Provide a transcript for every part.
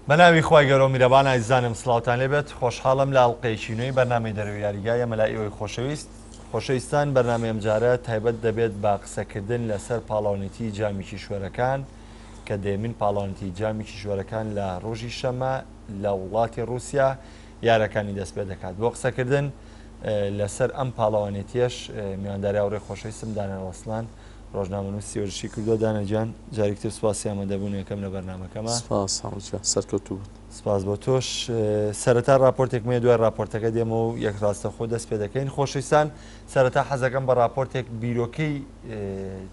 بەناوی خوای گەورەو میرەبان ئازیزانم سڵاوتان لێبێت خۆشحاڵم لە ئەڵقەیەکی نوێی بەرنامەی دەرەوەی یاریگا ئێمە لای ئێوەی خۆشەویست خۆشەویستان بەرنامەی ئەمجارە تایبەت دەبێت بە قسەکردن لەسەر پاڵاونێتی جامی کیشوەرەکان کە دەیەمین پاڵاونێتی جامی کیشوەرەکان لە ڕۆژی شەمە لە وڵاتی ڕووسیا یارەکانی دەست پێ دەکات بۆ قسەکردن لەسەر ئەم پاڵەوانێتیەش میوانداری هاوڕێی خۆشەویستم دانا ڕەسڵان ڕۆژنامەنووسی وەرزشی کردووە دانا گیان جارێکی تر سوپاسی ئامادەبوون یەکەم لە بەرنامەکەما. سپاس هەموو گیان سەرکەوتوو بن. سپاس بۆ تۆش. سەرەتا ڕاپۆرتێکم هەیە دوای ڕاپۆرتەکە دێمەوە و یەک ڕاستەخۆ دەست پێ دەکەین. خۆشەویستان سەرەتا حەزەکەم بە ڕاپۆرتێک بیرۆکەی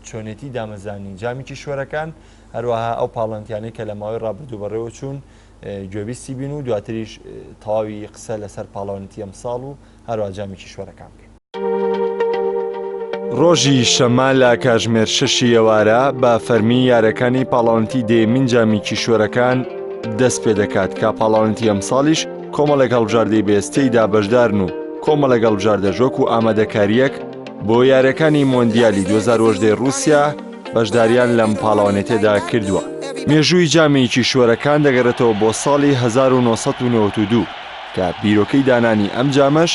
چۆنێتی دامەزرانی جامی کیشوەرەکان هەروەها ئەو پاڵەنتیانەی کە لە ماوەی ڕابردوو بەڕێوە چوون گوێبیستی بین و دواتریش تەواوی قسە لەسەر پاڵەوانێتی ئەمساڵ و هەروەها جامی کیشوەرەکان بکەین. ڕۆژی شەممە لە کاژمێر شەشی ئێوارە بە فەرمی یارەکانی پاڵاوانێتی دەیەمین جامی کیشوەرەکان دەست پێ دەکات کە پاڵاوانێتی ئەمساڵیش کۆمەڵێک هەڵبژاردەی بێز تێیدا بەشدارن و کۆمەڵێک هەڵبژاردەش وەکو ئامادەکارییەک بۆ یاریەکانی مۆندیالی 2018 ڕووسیا بەشداریان لەم پاڵەوانێتیەدا کردووە. مێژووی جامی کیشوەرەکان دەگەڕێتەوە بۆ ساڵی 1992 کە بیرۆکەی دانانی ئەم جامەش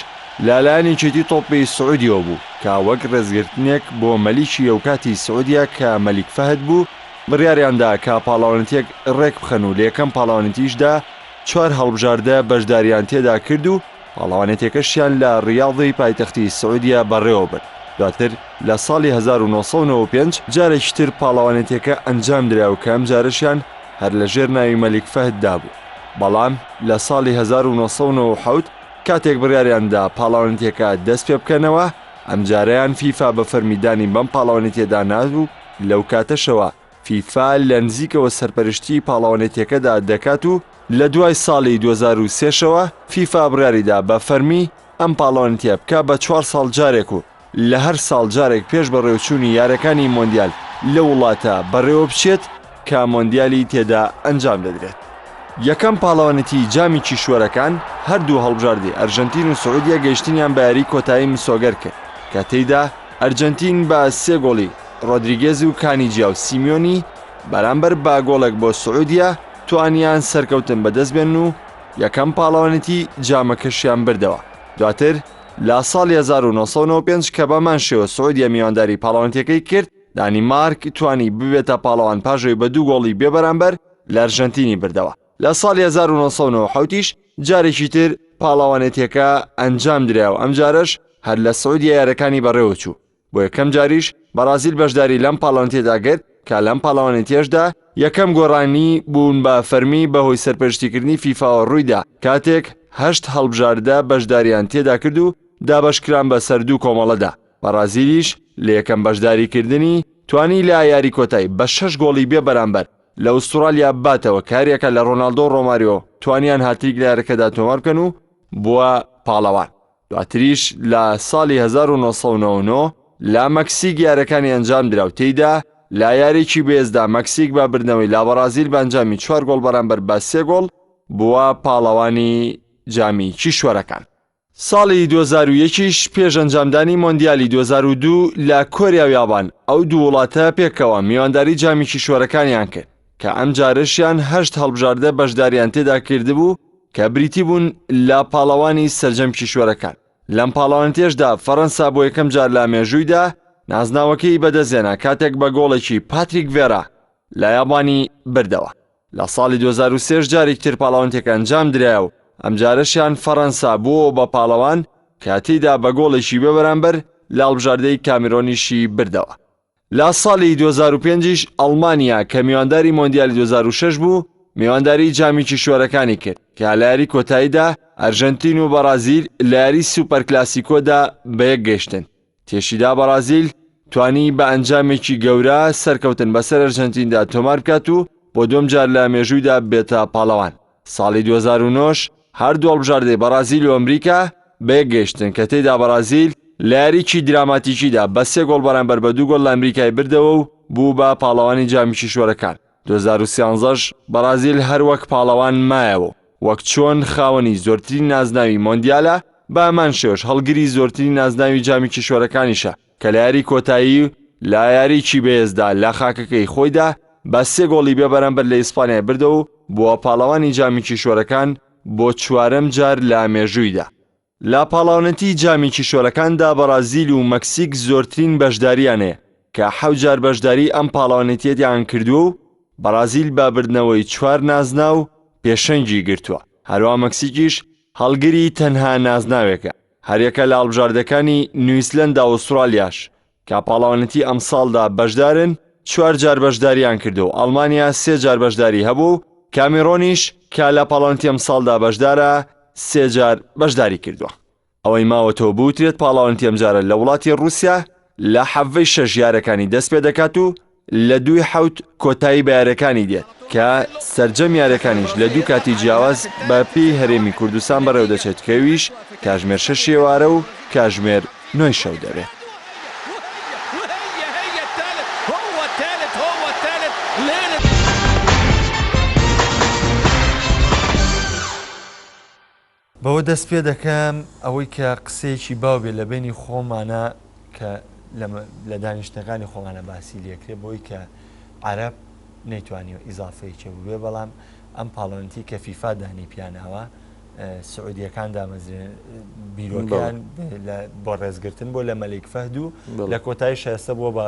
لە لایەن یەکێتی تۆپی سعودیەوە بوو کە وەک ڕێزگرتنێک بۆ مەلیکی ئەوکاتی سعودیە کە مەلیک فەهد بوو بڕیاریاندا کە پاڵەوانێتیەک ڕێکبخەن و لە یەکەم پاڵەوانێتیشدا چوار هەڵبژاردە بەشداریان تێدا کرد و پاڵەوانێتیەکەشیان لە ڕیاضی پایتەختی سعودیە بەڕێوەبرد دواتر لە ساڵی 1995 جارێکی تر پاڵەوانێتیەکە ئەنجامدرا و کە ئەمجارەشیان هەر لە ژێر ناوی مەلیک فەهددا بوو بەڵام لە ساڵی 1997 کاتێک بڕیاریان دا پاڵەوانێتیەکە دەست پێ بکەنەوە، ئەمجارەیان فیفا بە فەرمی دانی بەم پاڵەوانێتیەدا نا و لەو کاتەشەوە فیفا لە نزیکەوە سەرپەرشتیی پاڵەوانێتیەکەدا دەکات و لە دوای ساڵی 2003 شەوە فیفا بڕیاریدا بە فەرمی ئەم پاڵەوانێتیە بکا بە چوار ساڵ جارێک و لە هەر ساڵ جارێک پێش بەڕێوەچوونی یارەکانی مۆندیال لەو وڵاتە بەڕێوەبچێت کە مۆندیالی تێدا ئەنجام دەدرێت. یەکەم پاڵەوانێتی جامی کیشوەرەکان هەردوو هەڵبژاردەی ئەرجەنتین و سعودیە گەیشتنیان بە یاری کۆتایی مسۆگەر کرد کە تێیدا ئەرجەنتین بە سێ گۆڵی ڕۆدریگێز و کانیجیا و سیمیۆنی بەرامبەر بە گۆڵێک بۆ سعودیە توانیان سەرکەوتن بەدەستبێنن و یەکەم پاڵەوانێتی جامەکەشیان بردەوە دواتر لە ساڵی 1995 کە بەمان شێوە سعودیە میوانداری پاڵەوانێتیەکەی کرد، دانیمارک توانی ببێتە پاڵەوان پاش ئەوەی بە دوو گۆڵی بێبەرامبەر لە ئەرژەنتینی بردەوە. لە ساڵی 1997 یش جارێکی تر پاڵەوانێتیەکە ئەنجامدرا و ئەمجارەش هەر لە سعودیە یاریەکانی بەڕێوەچوو. بۆ یەکەم جاریش بەڕازیل بەشداری لەم پاڵەوانێتیەدا کرد کە لەم پاڵەوانێتیەشدا یەکەم گۆڕانی بوون بە فەرمی بەهۆی سەرپەرشتیکردنی فیفاوە ڕوویدا کاتێک هەشت هەڵبژاردە بەشداریان تێدا کرد و دابەشکران بەسەر دوو کۆمەڵەدا بەڕازیلیش لە یەکەم بەشداریکردنی توانی لە یاری کۆتای بە شەش گۆڵی بێ بەرامبەر لە ئوسترالیا بباتەوە کە هەریەکە لە ڕۆناڵدۆ و ڕۆماریۆ توانیان هاتریک لە یاریەکەدا تۆمار بکەن و بووە پاڵەوان. دواتریش لە ساڵی 1999 لە مەکسیک یاریەکانی ئەنجامدرا و تێیدا لە یاریی بەهێزدا مەکسیک بە بردنەوەی لە بەڕازیل بە ئەنجامی چوار گۆڵ بەرامبەر بە سێ گۆڵ بووە پاڵەوانی جامی کیشوەرەکان. ساڵی 2001 یش پێش ئەنجامدانی مۆندیالی 2002 لە کۆریا و یابان ئەو دوو وڵاتە پێکەوە میوانداری جامی کیشوەرەکانیان کرد کە ئەمجارەشیان هەشت هەڵبژاردە بەشداریان تێدا کردبوو کە بریتی بوون لە پاڵەوانی سەرجەم کیشوەرەکان. لەم پاڵەوانێتیەشدا فەرەنسا بۆ یەکەم جار لە مێژوویدا نازناوەکەی بەدەستهێنا کاتێک بە گۆڵێکی پاتریک ڤێرا لە یابانی بردەوە. لە ساڵی 2003 جارێکی تر پاڵەوانێتیەکە ئەنجامدرایە و ئەمجارەشیان فەرەنسا بووەوە بە پاڵەوان کە تێیدا بە گۆڵێکی بێبەرامبەر لە هەڵبژاردەی کامیرۆنیشی بردەوە. لە ساڵی 2005 یش ئەڵمانیا کە میوانداری مۆندیالی 2006 بوو، میوانداری جامی کیشوەرەکانی کرد کە لە یاری کۆتاییدا ئەرژەنتین و بەڕازیل لە یاری سوپەر کلاسیکۆدا بەیەک گەیشتن. تێشیدا بەڕازیل توانی بە ئەنجامێکی گەورە سەرکەوتن بەسەر ئەرژەنتیندا تۆمار بکات و بۆ دووەم جار لە مێژوویدا ببێتە پاڵەوان. ساڵی 2009 هەردوو هەڵبژاردەی بەڕازیل و ئەمریکا بەیەک گەیشتن کە تێیدا بەڕازیل لە یاریی دراماتیکیدا بە سێ گۆڵ بەرامبەر بە دوو گۆڵ لە ئەمریکای بردەوە و بوو بە پاڵەوانی جامی کیشوەرەکان. 2013 ش بەڕازیل هەر وەک پاڵەوان مایەوە و وەک چۆن خاوەنی زۆرترین نازناوی مۆندیالە، بە هەمان شێوەش هەڵگری زۆرترین نازناوی جامی کیشوەرەکانیشە کە لە یاری کۆتایی و لە یاریی بەهێزدا لە خاکەکەی خۆیدا بە سێ گۆڵی بێبەرامبەر لە ئیسپانیای بردەوە و. بووە پاڵەوانی جامی کیشوەرەکان بۆ چوارەم جار لە مێژوویدا. لە پاڵاونەتی جامی کیشوەرەکاندا بەڕازیل و مەکسیک زۆرترین بەشدارییان هەیە کە حەوت جار بەشداری ئەم پاڵاونێتیەتیان کردووە و بەڕازیل بە بردنەوەی چوار نازناو پێشەنگی گرتووە، هەروا مەکسیکیش هەڵگری تەنها نازناوێکە. هەریەکە لە هەڵبژاردەکانی نیوزلەندا و ئوسترالیاش کە پاڵاوانێتی ئەمساڵدا بەشدارن چوار جار بەشداریان کردو و ئەڵمانیا سێ جار بەشداری هەبوو و کامیرۆنیش کە لە پاڵاوانێتی ئەمساڵدا بەشدارە سێ جار بەشداری کردووە. ئەوەی ماوەتەوە بوترێت پاڵاوانێتی ئەمجارە لە وڵاتی ڕووسیا لە حەڤەی شەش یارەکانی دەست پێ دەکات و لە دووی حەوت کۆتایی بە یاریەکانی دێت کە سەرجەم یاریەکانیش لە دوو کاتی جیاواز بە پێی هەرێمی کوردستان بەڕێوەدەچێت کە ئەویش کاژمێر شەشی ئێوارە و کاژمێر نۆی شەو دەبێت. بەوە دەست پێ دەکەم ئەوەی کە قسەیەکی باو بێ لە بەینی خۆمانە کە لە دانیشتنەکانی خۆمانە باسی لێکرێ بۆی کە عەرەب نەیتوانیوە ئیزافەیەکی بووبێ بەڵام ئەم پاڵەوانێتی کە فیفا دانی پیاناوە سعودیەکان دامەزرێن بیرۆکەیان بۆ ڕێزگرتن بۆ لە مەلیک فەهد و لە کۆتایی شایستە بووە بە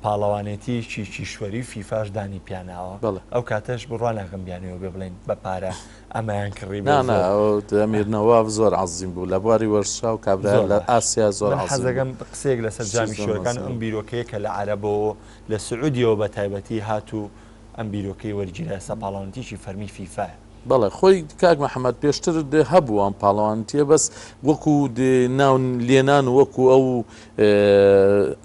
پاڵەوانێتیەکی کیشوەری فیفاش دانی پیاناوە ئەو کاتەش بڕوا ناکەم بیانەوە بێ بڵێن بە پارە ئەمەیان کڕی بێ نا نا ئەو ئەمیر نەواف زۆر عەزیم بوو لە بواری وەرزشا و کابرا زۆر لە باش ئاسیا زۆر من عەزیم بوو حەزەکەم قسەیەک لەسەر شتی جامی زۆر کیشوەرەکان مەزن ئەم بوو. بیرۆکەیە کە لە عەرەبەوە لە سعودیەوە بە تایبەتی هات و ئەم بیرۆکەی وەرگیرا ئێستا پاڵەوانێتیی فەرمی فیفایە. بەڵێ خۆی کاک محەمەد پێشتر هەبوو ئەم پاڵەوانێتیە بەس وەکو ناو لێنان و وەکو ئەو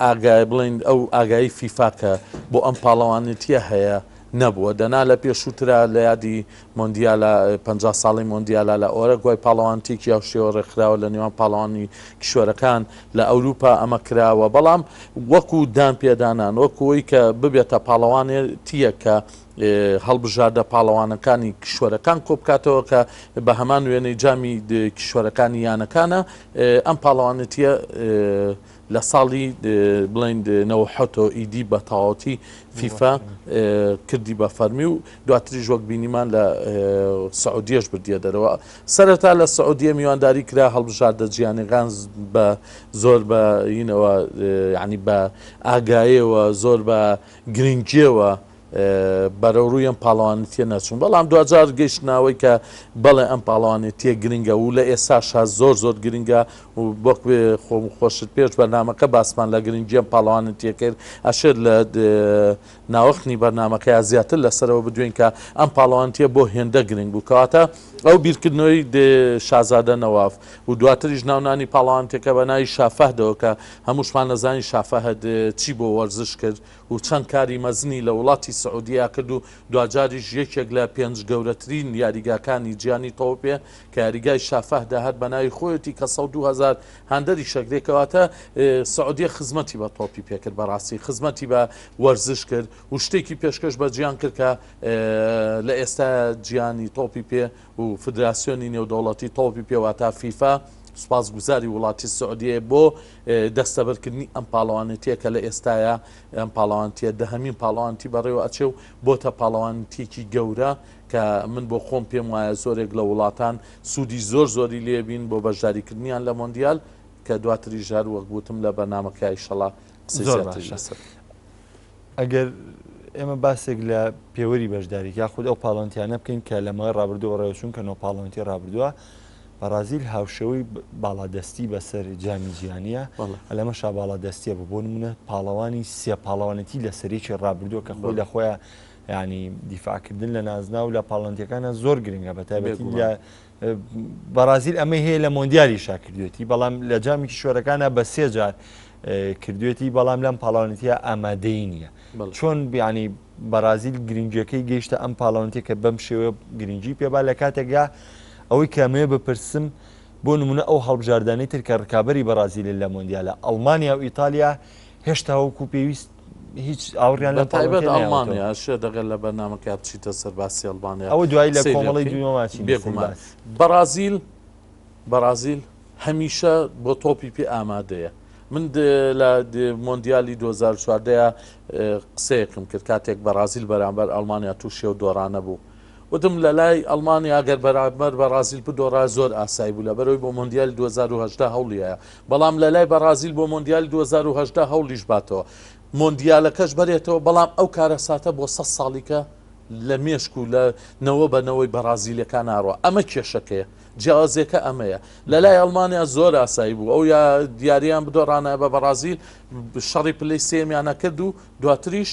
ئاگای بڵێین ئەو ئاگایی فیفا کە بۆ ئەم پاڵەوانێتیە هەیە نەبووە دەنا لە پێشووترا لە یادی مۆندیالا 50 ساڵەی مۆندیالا لە ئۆرەگوای پاڵەوانتێکی هاوشێوە ڕێکخراوە لە نێوان پاڵەوانی کیشوەرەکان لە ئەوروپا ئەمە کراوە بەڵام وەکو دان پێدانان وەکو ئەوی کە ببێتە پاڵەوانێتیە کە هەڵبژاردە پاڵەوانەکانی کیشوەرەکان کۆبکاتەوە کە بە هەمان وێنەی جامی کیشوەرەکانی یانەکانە ئەم پاڵەوانێتیە لە ساڵی بڵێین 97ەوە ئیدی بە تەواوەتی فیفا کردی بە فەرمی و دواتریش وەک بینیمان لە سعودیەش بردیە دەرەوە سەرەتا لە سعودیە میوانداری کرا هەڵبژاردە جیانەکان بە زۆر بە ینەوە ینی بە ئاگایەوە زۆر بە گرنگیەوە بەرەوڕووی ئەم پاڵەوانێتیە نەچوون، بەڵام دواجار گەیشتنە ئەوەی کە بەڵێ ئەم پاڵەوانێتیە گرنگە و لە ئێستاشا زۆر زۆر گرنگە و وەک خۆم خۆشت پێش بەرنامەکە باسمان لە گرنگی ئەم پاڵەوانێتیە کرد، ئەشێت لە ناوەخنی بەرنامەکەیا زیاتر لەسەرەوە بدوێین کە ئەم پاڵەوانێتیە بۆ هێندە گرنگ بوو، کەواتە ئەو بیرکردنەوەی شازادە نەواف و دواتریش ناونانی پاڵەوانێتیەکە بە ناوی شا فەهدەوە کە هەمووشمان ئەزانین شا فەهد چی بۆ وەرزش کرد و چەند کاری مەزنی لە وڵاتی سعودیە کرد و دواجاریش یەکێک لە پێنج گەورەترین یاریگاکانی جیهانی تۆپێ کە یاریگای شا فەهدە هەر بە ناوی خۆیەتی کە 102 هەزار هاندەری شەکرێ کەواتە سعودیە خزمەتی بە تۆپی پێکرد بەڕاستی خزمەتی بە وەرزش کرد و شتێکی پێشکەش بە جیان کرد کە لە ئێستا جیانی تۆپی پێ و فدراسیۆنی نێودەوڵەتی تۆپی پێ واتا فیفا سوپاسگوزاری وڵاتی سعودیە بۆ دەستەبەرکردنی ئەم پاڵەوانێتیە کە لە ئێستایا ئەم پاڵەوانتیە دەهەمین پاڵەوانتی بەڕێوە ئەچێ و بۆتە پاڵەوانتیەکی گەورە کە من بۆ خۆم پێم وایە زۆرێک لە وڵاتان سوودی زۆر زۆری لێبین بۆ بەشداریکردنیان لە مۆندیال کە دواتریش هەر وەک وتم لە بەرنامەکە ئیشەڵا قسەی زۆر زیاتری باشە. لەسەر. ئەگەر ئێمە باسێک لە پێوەری بەشداری یاخود ئەو پاڵەوانتیانە بکەین کە لە ماوەی ڕابردوو بەڕێوەچوون کە نۆ پاڵەوانتی ڕابردووە بەڕازیل هاوشێوەی باڵادەستی بەسەر جامی جیهانییە، لەمەشا باڵادەستیە بوو، بۆ نمونە پاڵەوانی سێ پاڵەوانێتی لەسەرێکی ڕابردووە کە خۆی لە خۆیان ینی دیفاعکردن لە نازناو لە پاڵەوانێتیەکانە زۆر گرنگە بە تایبەتی لە بەڕازیل ئەمەی هەیە لە مۆندیالیشا کردوێتی بەڵام لە جامی کیشوەرەکانە بە سێ جار کردوێتی بەڵام لەم پاڵەوانێتیە ئامادەی نییە چۆن بیانی بەڕازیل گرنگیەکەی گەیشتە ئەم پاڵەوانێتیە کە بەم شێوەیە گرنگی پێبا لە کاتێکدا ئەوەی کە ئەمەوێ بپرسم بۆ نمونە ئەو هەڵبژاردانەی تر کە ڕکابەری بەڕازیلن لە مۆندیالە ئەڵمانیا و ئیتالیا هێشتا وەکو پێویست هیچ ئاوڕیان لە تایبەت ئەڵمانیا شێ دەگەر لە بەرنامەکە بچیتە سەر باسی ئەڵمانیا ئەوە دوایی لە کۆمەڵی دووەماچین بێگومان بەڕازیل بەڕازیل هەمیشە بۆ تۆپی پێ ئامادەیە. من لە مۆندیالی 2014 قسەیەکم کرد کاتێک بەڕازیل بەرامبەر ئەڵمانیا تووشی ئەو دۆڕانە بوو. وتم لە لای ئەڵمانیا گەر بەرامبەر بەڕازیل بدۆڕا زۆر ئاسایی بوو لەبەرئەوەی بۆ مۆندیالی 2018 هەوڵیایە بەڵام لە لای بەڕازیل بۆ مۆندیالی 2018 هەوڵیش باتەوە مۆندیالەکەش بەرێتەوە بەڵام ئەو کارەساتە بۆ 100 ساڵیکە لە مێشک و لە نەوە بە نەوەی بەڕازیلەکان ناڕوە ئەمە کێشەکەیە جیاوازیەکە ئەمەیە لە لای ئەڵمانیا زۆر ئاسایی بوو ئەو یا دیاریان بدۆڕانە بە بەڕازیل شەڕی پلەی سێمیانە کرد و دواتریش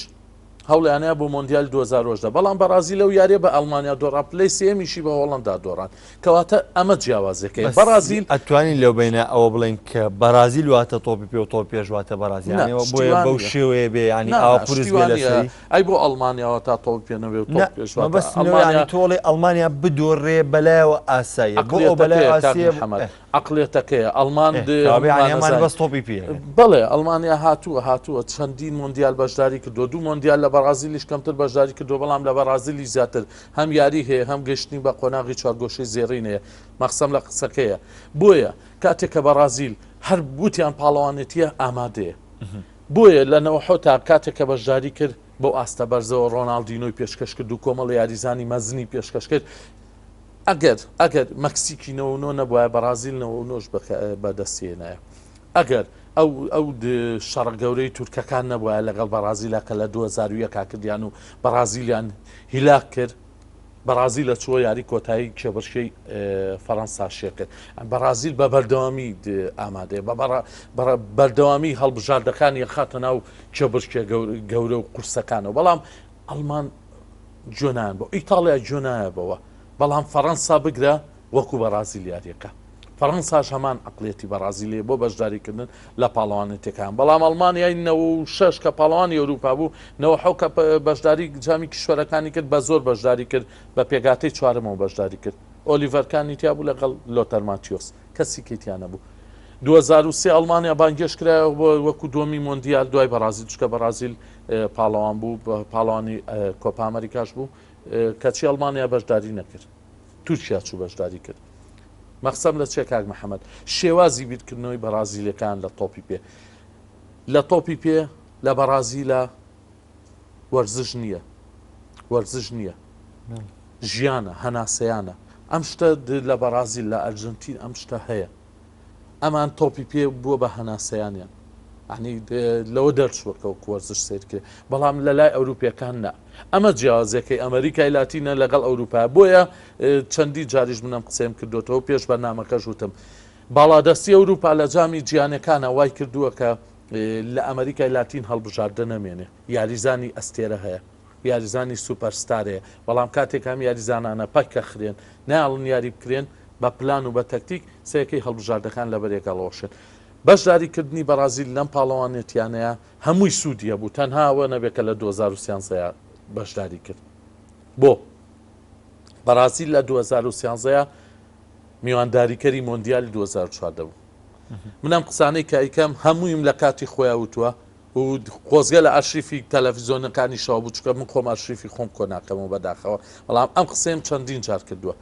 هەوڵیانەیە بۆ مۆندیالی 2018 بەڵام بەڕازیل لەو یاریە بە ئەڵمانیا دۆڕا پلەی سێیەمیشی بە هۆڵەندا دۆڕان کەواتە ئەمە جیاوازیەکەیە بەس بەڕازیل ئەتوانین لەو بەینە ئەوە بڵێین کە بەڕازیل واتە تۆپی پێ و تۆپی پێش واتە بەڕازیل نا یانی شتی بۆیە وا بەو نییە شێوەیە بێ یانی نا ئاوا نا قورس شتی بێ وا نییە لەسەری ئەی بۆ ئەڵمانیا واتە تۆپی پێ نەبێ و نا تۆپی پێش واتە مەبەستم لەوەیە یانی ئەڵمانیا تۆ ئەڵێی ئەڵمانیا بدۆڕێ بەلایەوە ئاساییە بۆ ئەو بەلایەوە عەقڵیەتەکەیە کاک ئاساییە محەمەد ئێ. عەقڵیەتەکەیە ئەڵمان ئێ د کەوابێ یانی هەموومان ئەمان ئەزانین بەس تۆپی پێ ئەکەن. بەڵێ ئەڵمانیا هاتووە هاتووە چەندین مۆندیال بەشداری کردووە دوو مۆندیال لە بەڕازیلیش کەمتر بەشداری کردووە بەڵام لە بەڕازیلیش زیاتر هەم یاری هەیە هەم گەشتنی بە قۆناغی چوارگۆشەی زێڕین هەیە مەخسەم لە قسەکەیە بۆیە کاتێک کە بەڕازیل هەر وتیان پاڵەوانێتیە ئامادەیە بۆیە لە نەوەحەوتا کاتێک کە بەشداری کرد بەو ئاستە بەرزەوە ڕۆناڵدینۆی پێشکەش کرد و کۆمەڵ یاریزانی مەزنی پێشکەش کرد ئەگەر ئەگەر مەکسیکی 99 نەبوایە بەڕازیل 99 بەدەستی هێنایە ئەگەر ئەو ئەو شەڕە گەورەی تورکەکان نەبوایە لەگەڵ بەڕازیلا کە لە 2001 کردیان و بەڕازیلیان هیلاک کرد بەڕازیل چووە یاری کۆتایی کێبڕکێی فەڕەنسا شێ کرد بەڕازیل بە بەردەوامی ئامادەیە بە بەردەوامی هەڵبژاردەکانی خاتە ناو کێبڕکێ گەورە و قورسەکانەوە بەڵام ئەڵمان جۆنان بۆ ئیتاڵیا جۆنایە بەوە بەڵام فەڕەنسا بگرە وەکو بەڕازیل یاریەکە فەڕەنساش هەمان عەقڵیەتی بەڕازیلیە بۆ بەشداریکردن لە پاڵەوانێتیەکان، بەڵام ئەڵمانیای 96 کە پاڵەوانی ئەوروپا بوو، 97 کە بەشداری جامی کیشوەرەکانی کرد بە زۆر بەشداری کرد، بە پێکهاتەی چوارەمەوە بەشداری کرد، ئۆلیڤەر کانی تیا بوو لەگەڵ لۆتەر ماتیۆس، کەسی کەی تیا نەبوو. 2003 ئەڵمانیا بانگێشت کرایەوە بۆ وەکو دووەمی مۆندیال دوای بەڕازیل، چونکە بەڕازیل پاڵەوان بوو، پاڵەوانی کۆپا ئەمریکاش بوو، کەچی ئەڵمانیا بەشداری نەکرد. تورکیا چوو بەشداری کرد. مەخسەم لە چیە کاک محەمەد؟ شێوازی بیرکردنەوەی بەڕازیلەکان لە تۆپی پێ. لە تۆپی پێ لە بەڕازیلە وەرزش نییە. وەرزش نییە. ژیانە، هەناسەیانە. ئەم شتە لە بەڕازیل، لە ئەرجەنتین ئەم شتە هەیە. ئەمان تۆپی پێ بووە بە هەناسەیانیان ینی لەوە دەرچووە کە وەکو وەرزش سەیر کرێ بەڵام لە لای ئەوروپیەکان نا ئەمە جیاوازیەکەی ئەمریکای لاتینە لەگەڵ ئەوروپا بۆیە چەندی جاریش منم قسەیم کردوێتەوە پێش بەرنامەکەش وتم باڵادەستی ئەوروپا لە جامی جیانەکانە وای کردووە کە لە ئەمریکای لاتین هەڵبژاردە نەمێنێ یاریزانی ئەستێرە هەیە یاریزانی سوپەرستار هەیە بەڵام کاتێک ئەم یاریزانانە پەکەخرێن ناڵن یاری بکرێن بە پلان و بە تەکتیک سێکەی هەڵبژاردەکان لەبەر یەک هەڵەوەشێن. بەشداری کردنی بەڕازیل لەم پاڵەوانێتیانەیا هەمووی سوودی هەبوو تەنها ئەوە نەبێت کە لە 2013 بەشداری کرد. بۆ؟ بەڕازیل لە 2013 میوانداریکەری مۆندیالی 2014 بوو. من ئەم قسانەی کە ئەیکەم هەموویم لە کاتی خۆیان وتووە و خۆزگە لە ئەرشیفی تەلەفیزیۆنەکانیشەوە بوو چونکە من خۆم ئەرشیفی خۆم کۆ ناکەمەوە بەداخەوە بەڵام ئەم قسەیەم چەندین جار کردووە.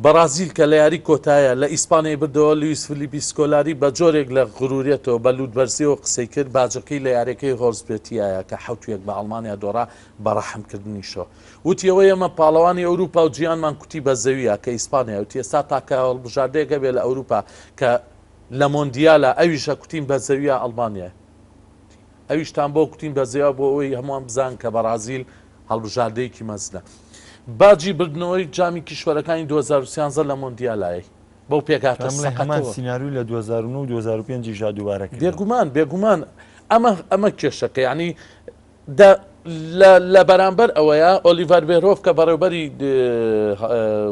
بەڕازیل کە لە یاری کۆتایە لە ئیسپانیای بردەوە، لویس فلیپی سکۆلاری بە جۆرێک لە غروریەتەوە بە لووتبەرزیەوە قسەی کرد، باجەکەی لە یاریەکەی هۆرزبێتیایە کە حەوت یەک بە ئەڵمانیا دۆڕا بە ڕەحم کردنیشەوە وتی ئەوەی ئێمە پاڵەوانی ئەوروپا و جیهانمان کوتی بە زەویە کە ئیسپانیا وتی ئێستا تاکە هەڵبژاردەیەک هەبێ لە ئەوروپا کە لە مۆندیالە ئەویشە کوتین بە زەویە ئەڵمانیایە ئەویشتان بۆ کوتین بە زەویا بۆ ئەوەی هەمووان بزان کە بەڕازیل هەڵبژاردەیەکی مەزنە. باجی بردنەوەی جامی کیشوەرەکانی 2013 لە مۆندیالای بەو پێکهاتە بڵێ هەمان سەقەتەوە. سیناریۆی لە 2009 و 2005 یشدا دووبارە کردەوە. بێگومان بێگومان ئەمە ئەمە کێشەکە یانی دە لە لە بەرامبەر ئەوەیە ئۆلیڤەر بێرهۆف کە بەڕێوبەری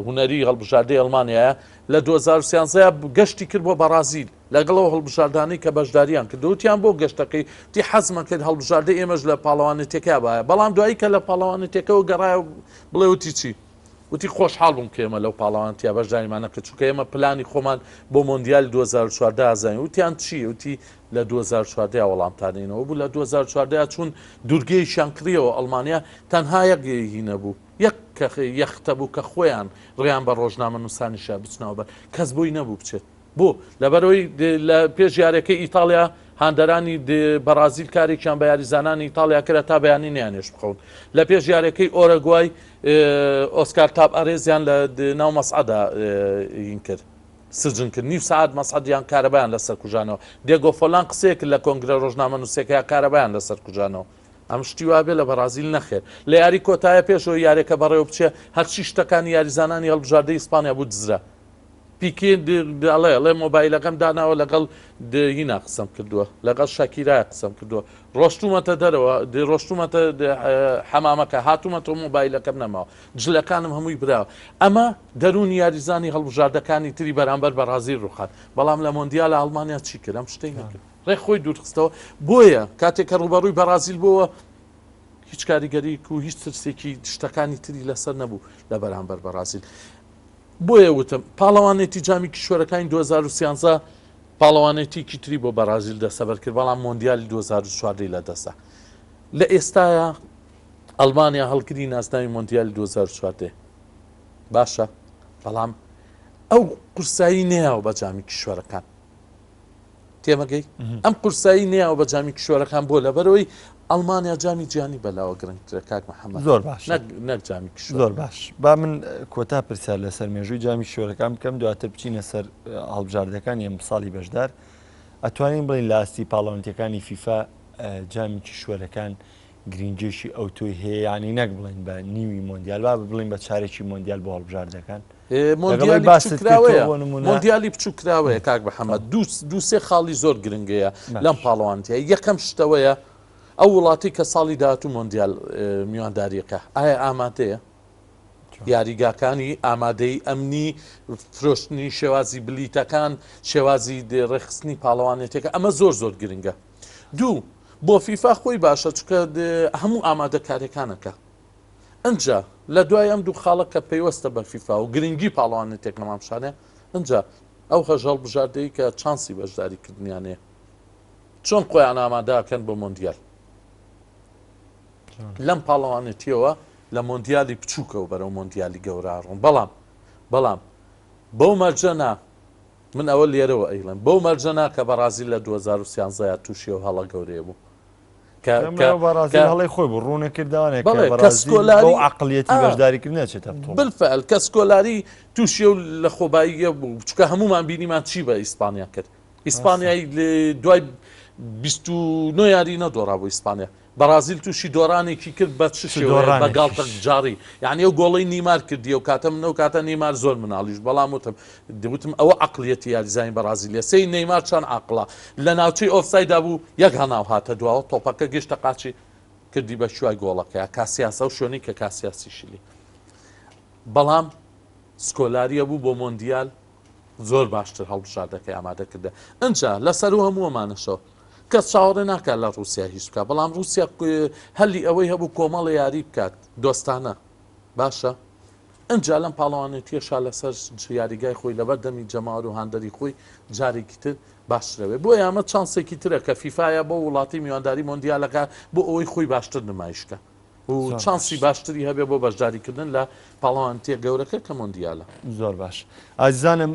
هونەری هەڵبژاردەی ئەڵمانیایە لە 2013 گەشتی کرد بۆ بەڕازیل لەگەڵ ئەو هەڵبژاردانەی کە بەشداریان کرد وتیان بۆ گەشتەکەی وتی حەزمە کرد هەڵبژاردەی ئێمەش لە پاڵەوانێتیەکە بایە بەڵام دوایی کە لە پاڵەوانێتیەکەوە گەڕایە بڵێ وتی چی وتی خۆشحاڵ بووم کە ئێمە لەو پاڵەوانتیا بەشداریمان نەکرد چونکە ئێمە پلانی خۆمان بۆ مۆندیال 2014 ئازانین وتیان چی وتی لە 2014 وەڵامتانینەوە بوو لە 2014 چون دوورگەیەکیان کڕیەوە ئەڵمانیا تەنها یەک هی نەبوو یەک یەختە بوو کە خۆیان ڕێیان بە ڕۆژنامەنووسانیشە بچنەوە بەر کەس بۆی نەبوو بچێت بۆ؟ لەبەرئەوەی لە پێش یاریەکەی ئیتاڵیا هاندەرانی بەڕازیل کارێکیان بە یاریزانانی ئیتاڵیا کرا تا بەیانی نەیانهێشت بخەون. لە پێش یاریەکەی ئۆرەگوای ئۆسکار تابارێزیان لە ناو مەسعەدا ین کرد. سجن کرد. نیو سەعات مەسعەدیان کارەبایان لەسەر کوژانەوە. دێگۆ فۆلان قسەیە کرد لە کۆنگرە ڕۆژنامەنووسیەکەیا کارەبایان لەسەر کوژانەوە. ئەم شتی وابێ لە بەڕازیل نەخێر. لە یاری کۆتایە پێش ئەوەی یاریەکە بەڕێوە بچێ هەرچی شتەکانی یاریزانانی هەڵبژاردەی ئیسپانیا بوو دزرا. پیکێ ئەڵێ ئەڵێ مۆبایلەکەم داناوە لەگەڵ هینا قسەم کردووە لەگەڵ شەکیرای قسەم کردووە ڕۆشتومەتە دەرەوە ڕۆشتومەتە حەمامەکە هاتوومەتەوە مۆبایلەکەم نەماوە جلەکانم هەمووی براوە ئەمە دەروونی یاریزانی هەڵبژاردەکانی تری بەرامبەر بەڕازیل ڕوخان بەڵام لە مۆندیالە ئەڵمانیا چی کرد ئەم شتەی نەکرد ڕێک خۆی دوورخستەوە بۆیە کاتێک کە ڕووبەڕووی بەڕازیل بووە هیچ کاریگەریک و هیچ ترسێکی شتەکانی تری لەسەر نەبوو لە بەرامبەر بەڕازیل بۆیە وتم پاڵەوانێتی جامی کیشوەرەکانی 2013 پاڵەوانێتیکی تری بۆ بەڕازیل دەسەبەر کرد بەڵام مۆندیالی 2014 لە دەسە لە ئێستاە ئەڵمانیا هەڵگری نازناوی مۆندیالی 2014 باشە بەڵام ئەو قورسایی نەیاوە بە جامی کیشوەرەکان تێمەگەی ئەم قورسایی نیاوە بە جامی کیشوەرەکان بۆ لەبەرەوەی ئەڵمانیا جامی جیهانی بەلاوە گرنگترە کاک محەممەد زۆر باش نەک جامی کیشوەر زۆر باش با من کۆتا پرسیار لەسەر مێژووی جامی کیشوەرەکان بکەم دواتر بچینە سەر هەڵبژاردەکانی ئەم ساڵی بەشدار ئەتوانین بڵین لە ئاستی پاڵەوانێتیەکانی فیفا جامی کیشوەرەکان گرینگیەکی ئەوتۆی هەیە یانی نەک بڵێن بە نیوی مۆندیال با بڵێن بە چارێکی مۆندیال بۆ هەڵبژاردەکان مۆندیالی بچووکراوەیە مۆندیالی بچووکراوەیە کاک محەممەد دوو سێ خاڵی زۆر گرنگەیە لەم پاڵەوانتیە یەکەم شتەوەیە ئەو وڵاتی کە ساڵی داهاتوو مۆندیال میوانداریەکە ئایا ئامادەیە یاریگاکانی ئامادەی ئەمنی فرۆشتنی شێوازی بلیتەکان شێوازی ڕێکخستنی پاڵەوانێتەکە ئەمە زۆر زۆر گرنگە دوو، بۆ فیفا خۆی باشە چونکە هەموو ئامادەکاریەکانەکە ئنجا لە دوای ئەم دوو خاڵە کە پەیوەستە بە فیفا و گرنگی پاڵەوانێتێک نەمامشانە ئنجا ئەو هەژ هەڵبژاردەی کە چانسی بەشداری کردنیانەیە چۆن خۆیان ئامادەکەن بۆ مۆندیال لەم پاڵەوانێتیەوە لە مۆندیالی بچووکەوە بەرەو مۆندیالی گەورە ڕۆن بەڵام بەڵام بەو مەرجە نا من ئەوە لێرەوە ئەیڵێم بەو مەرجە نا کە بەڕازیل لە 2013 یا تووشی ئەو هەڵە گەورەیە بوو. کە کە بەڕازیل هەڵەی خۆی بوو ڕوونە کردوانێک بەڵێ کە سکۆلاری عەقڵیەتی بەشداریکردن نەچێتە بتوڵ. بالفعل کە سکۆلاری تووشی ئەو لەخۆباییە بوو چونکە هەموومان بینیمان چی بە ئیسپانیا کرد ئیسپانیای دوای 29 یاری نەدۆڕا بۆ ئیسپانیا بەڕازیل تووشی دۆڕانێکی کرد بە چ شێوەیەک بە گاڵتە جاڕی یعنی ئەو گۆڵەی نیمار کردی ئەو کاتە من ئەو کاتە نیمار زۆر مناڵیش بەڵام وتم وتم ئەوە عەقڵیەتی یاریزانی بەڕازیلیە سەی نەیمار چەند عاقڵە لە ناوچەی ئۆفسایدا بوو یەک هەناو هاتە دواوە تۆپەکە گەشتە قاچی کردی بە شوای گۆڵەکەیا کاسیاس ئەو شوێنەی کە کاسیاسیشی لێ بەڵام سکۆلاریە بوو بۆ مۆندیال زۆر باشتر هەڵبژاردەکەی ئامادە کردە ئنجا لەسەر و هەموو ئەمانەشەوە کەس چاوەڕێ ناکات لە ڕووسیا هیچ بکات بەڵام ڕووسیا هەلی ئەوەی هەبوو کۆمەڵە یاری بکات دۆستانە باشە ئنجا لەم پاڵەوانێتیەشا لەسەر یاریگای خۆی لەبەر دەمی جەماوەر و هاندەری خۆی جارێکی تر باشترەوێ بۆیە ئەمە چانسێکی ترە کە فیفاە بۆ وڵاتی میوانداری مۆندیالەکە بۆ ئەوەی خۆی باشتر نمایشکە و چانسی باشتری هەبێ بۆ بەشداریکردن لە پاڵەوانێتیە گەورەکە کە مۆندیالە. زۆر باش ئازیزانم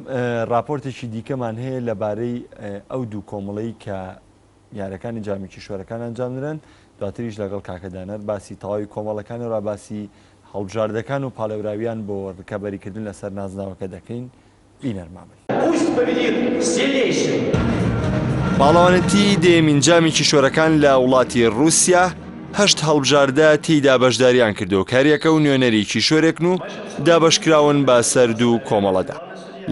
ڕاپۆرتێکی دیکەمان هەیە لەبارەی ئەو دوو کۆمەڵەی کە یارەکانی جامی کیشوەرەکان ئەنجامدرێن دواتریش لەگەڵ کاکە دانەر باسی تەواوی کۆمەڵەکان و باسی هەڵبژاردەکان و پاڵێوراویان بۆ ڕکەبەریکردن لەسەر نازناوەکە دەکەین بینەرمان بن. Пусть победит сильнейший! پاڵەوانێتی دەیەمین جامی کیشوەرەکان لە وڵاتی ڕووسیا، هەشت هەڵبژاردە تێیدا بەشداریان کردووە و هەریەکە و نوێنەری کیشوەرێکن و دابەشکراون بە سەر دوو کۆمەڵەدا.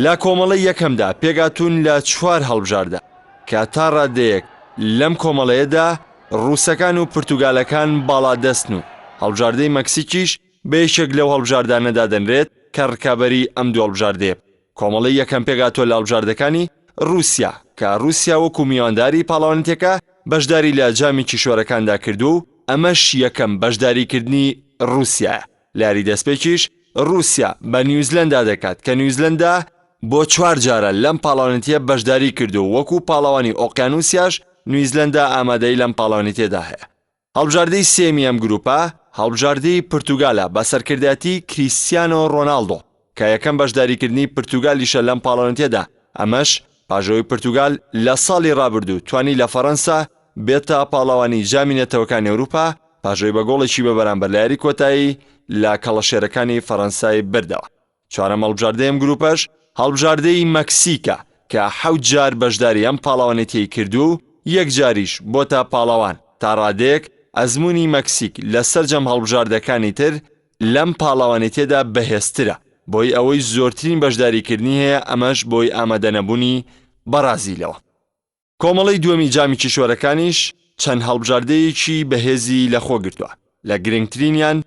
لە کۆمەڵەی یەکەمدا پێکهاتوون لە چوار هەڵبژاردە کە تا ڕادەیەک لەم کۆمەڵەیەدا ڕووسەکان و پرتوگالەکان باڵادەستن و هەڵبژاردەی مەکسیکیش بە یەکێک لەو هەڵبژاردانە دادەنرێت کە ڕکابەری ئەم دوو هەڵبژاردەیە بن. کۆمەڵەی یەکەم پێکهاتووە لە هەڵبژاردەکانی ڕووسیا، کە ڕووسیا وەکو میوانداری پاڵەوانێتیەکە بەشداری لە جامی کیشوەرەکاندا کردووە و ئەمەش یەکەم بەشداریکردنی ڕووسیایە. لە یاری دەستپێکیش ڕووسیا بە نیوزلەندا دەکات، کە نیوزلەندا بۆ چوار جارە لەم پاڵەوانێتیە بەشداری کردووە و وەکو پاڵەوانی ئۆقیانوسیاش نیوزلەندا ئامادەیی لەم پاڵەوانێتیەدا هەیە. هەڵبژاردەی سێیەمی ئەم گروپە هەڵبژاردەی پرتوگالە بە سەرکردایەتی کریستیانۆ ڕۆناڵدۆ کە یەکەم بەشداریکردنی پرتوگالیشە لەم پاڵەوانێتیەدا، ئەمەش پاش ئەوەی پرتوگال لە ساڵی ڕابردوو توانی لە فەڕەنسا بێتە پاڵەوانی جامی نەتەوەکانی ئەوروپا، پاش ئەوەی بە گۆڵێکی بەبەرامبەر لە یاری کۆتایی لە کەڵەشێرەکانی فەڕەنسای بردەوە. چوارەم هەڵبژاردەی ئەم گروپەش هەڵبژاردەی مەکسیکە کە حەوت جار بەشداری ئەم پاڵەوانێتیەی کردووە و یەک جاریش بۆتە پاڵەوان، تا ڕادەیەک ئەزموونی مەکسیک لە سەرجەم هەڵبژاردەکانی تر لەم پاڵەوانێتیەدا بەهێزترە بۆی ئەوەی زۆرترین بەشداریکردنی هەیە ئەمەش بۆی ئامادەنەبوونی بەڕازیلەوە. کۆمەڵەی دووەمی جامی کیشوەرەکانیش چەند هەڵبژاردەیەکی بەهێزی لەخۆگرتووە، لە گرنگترینیان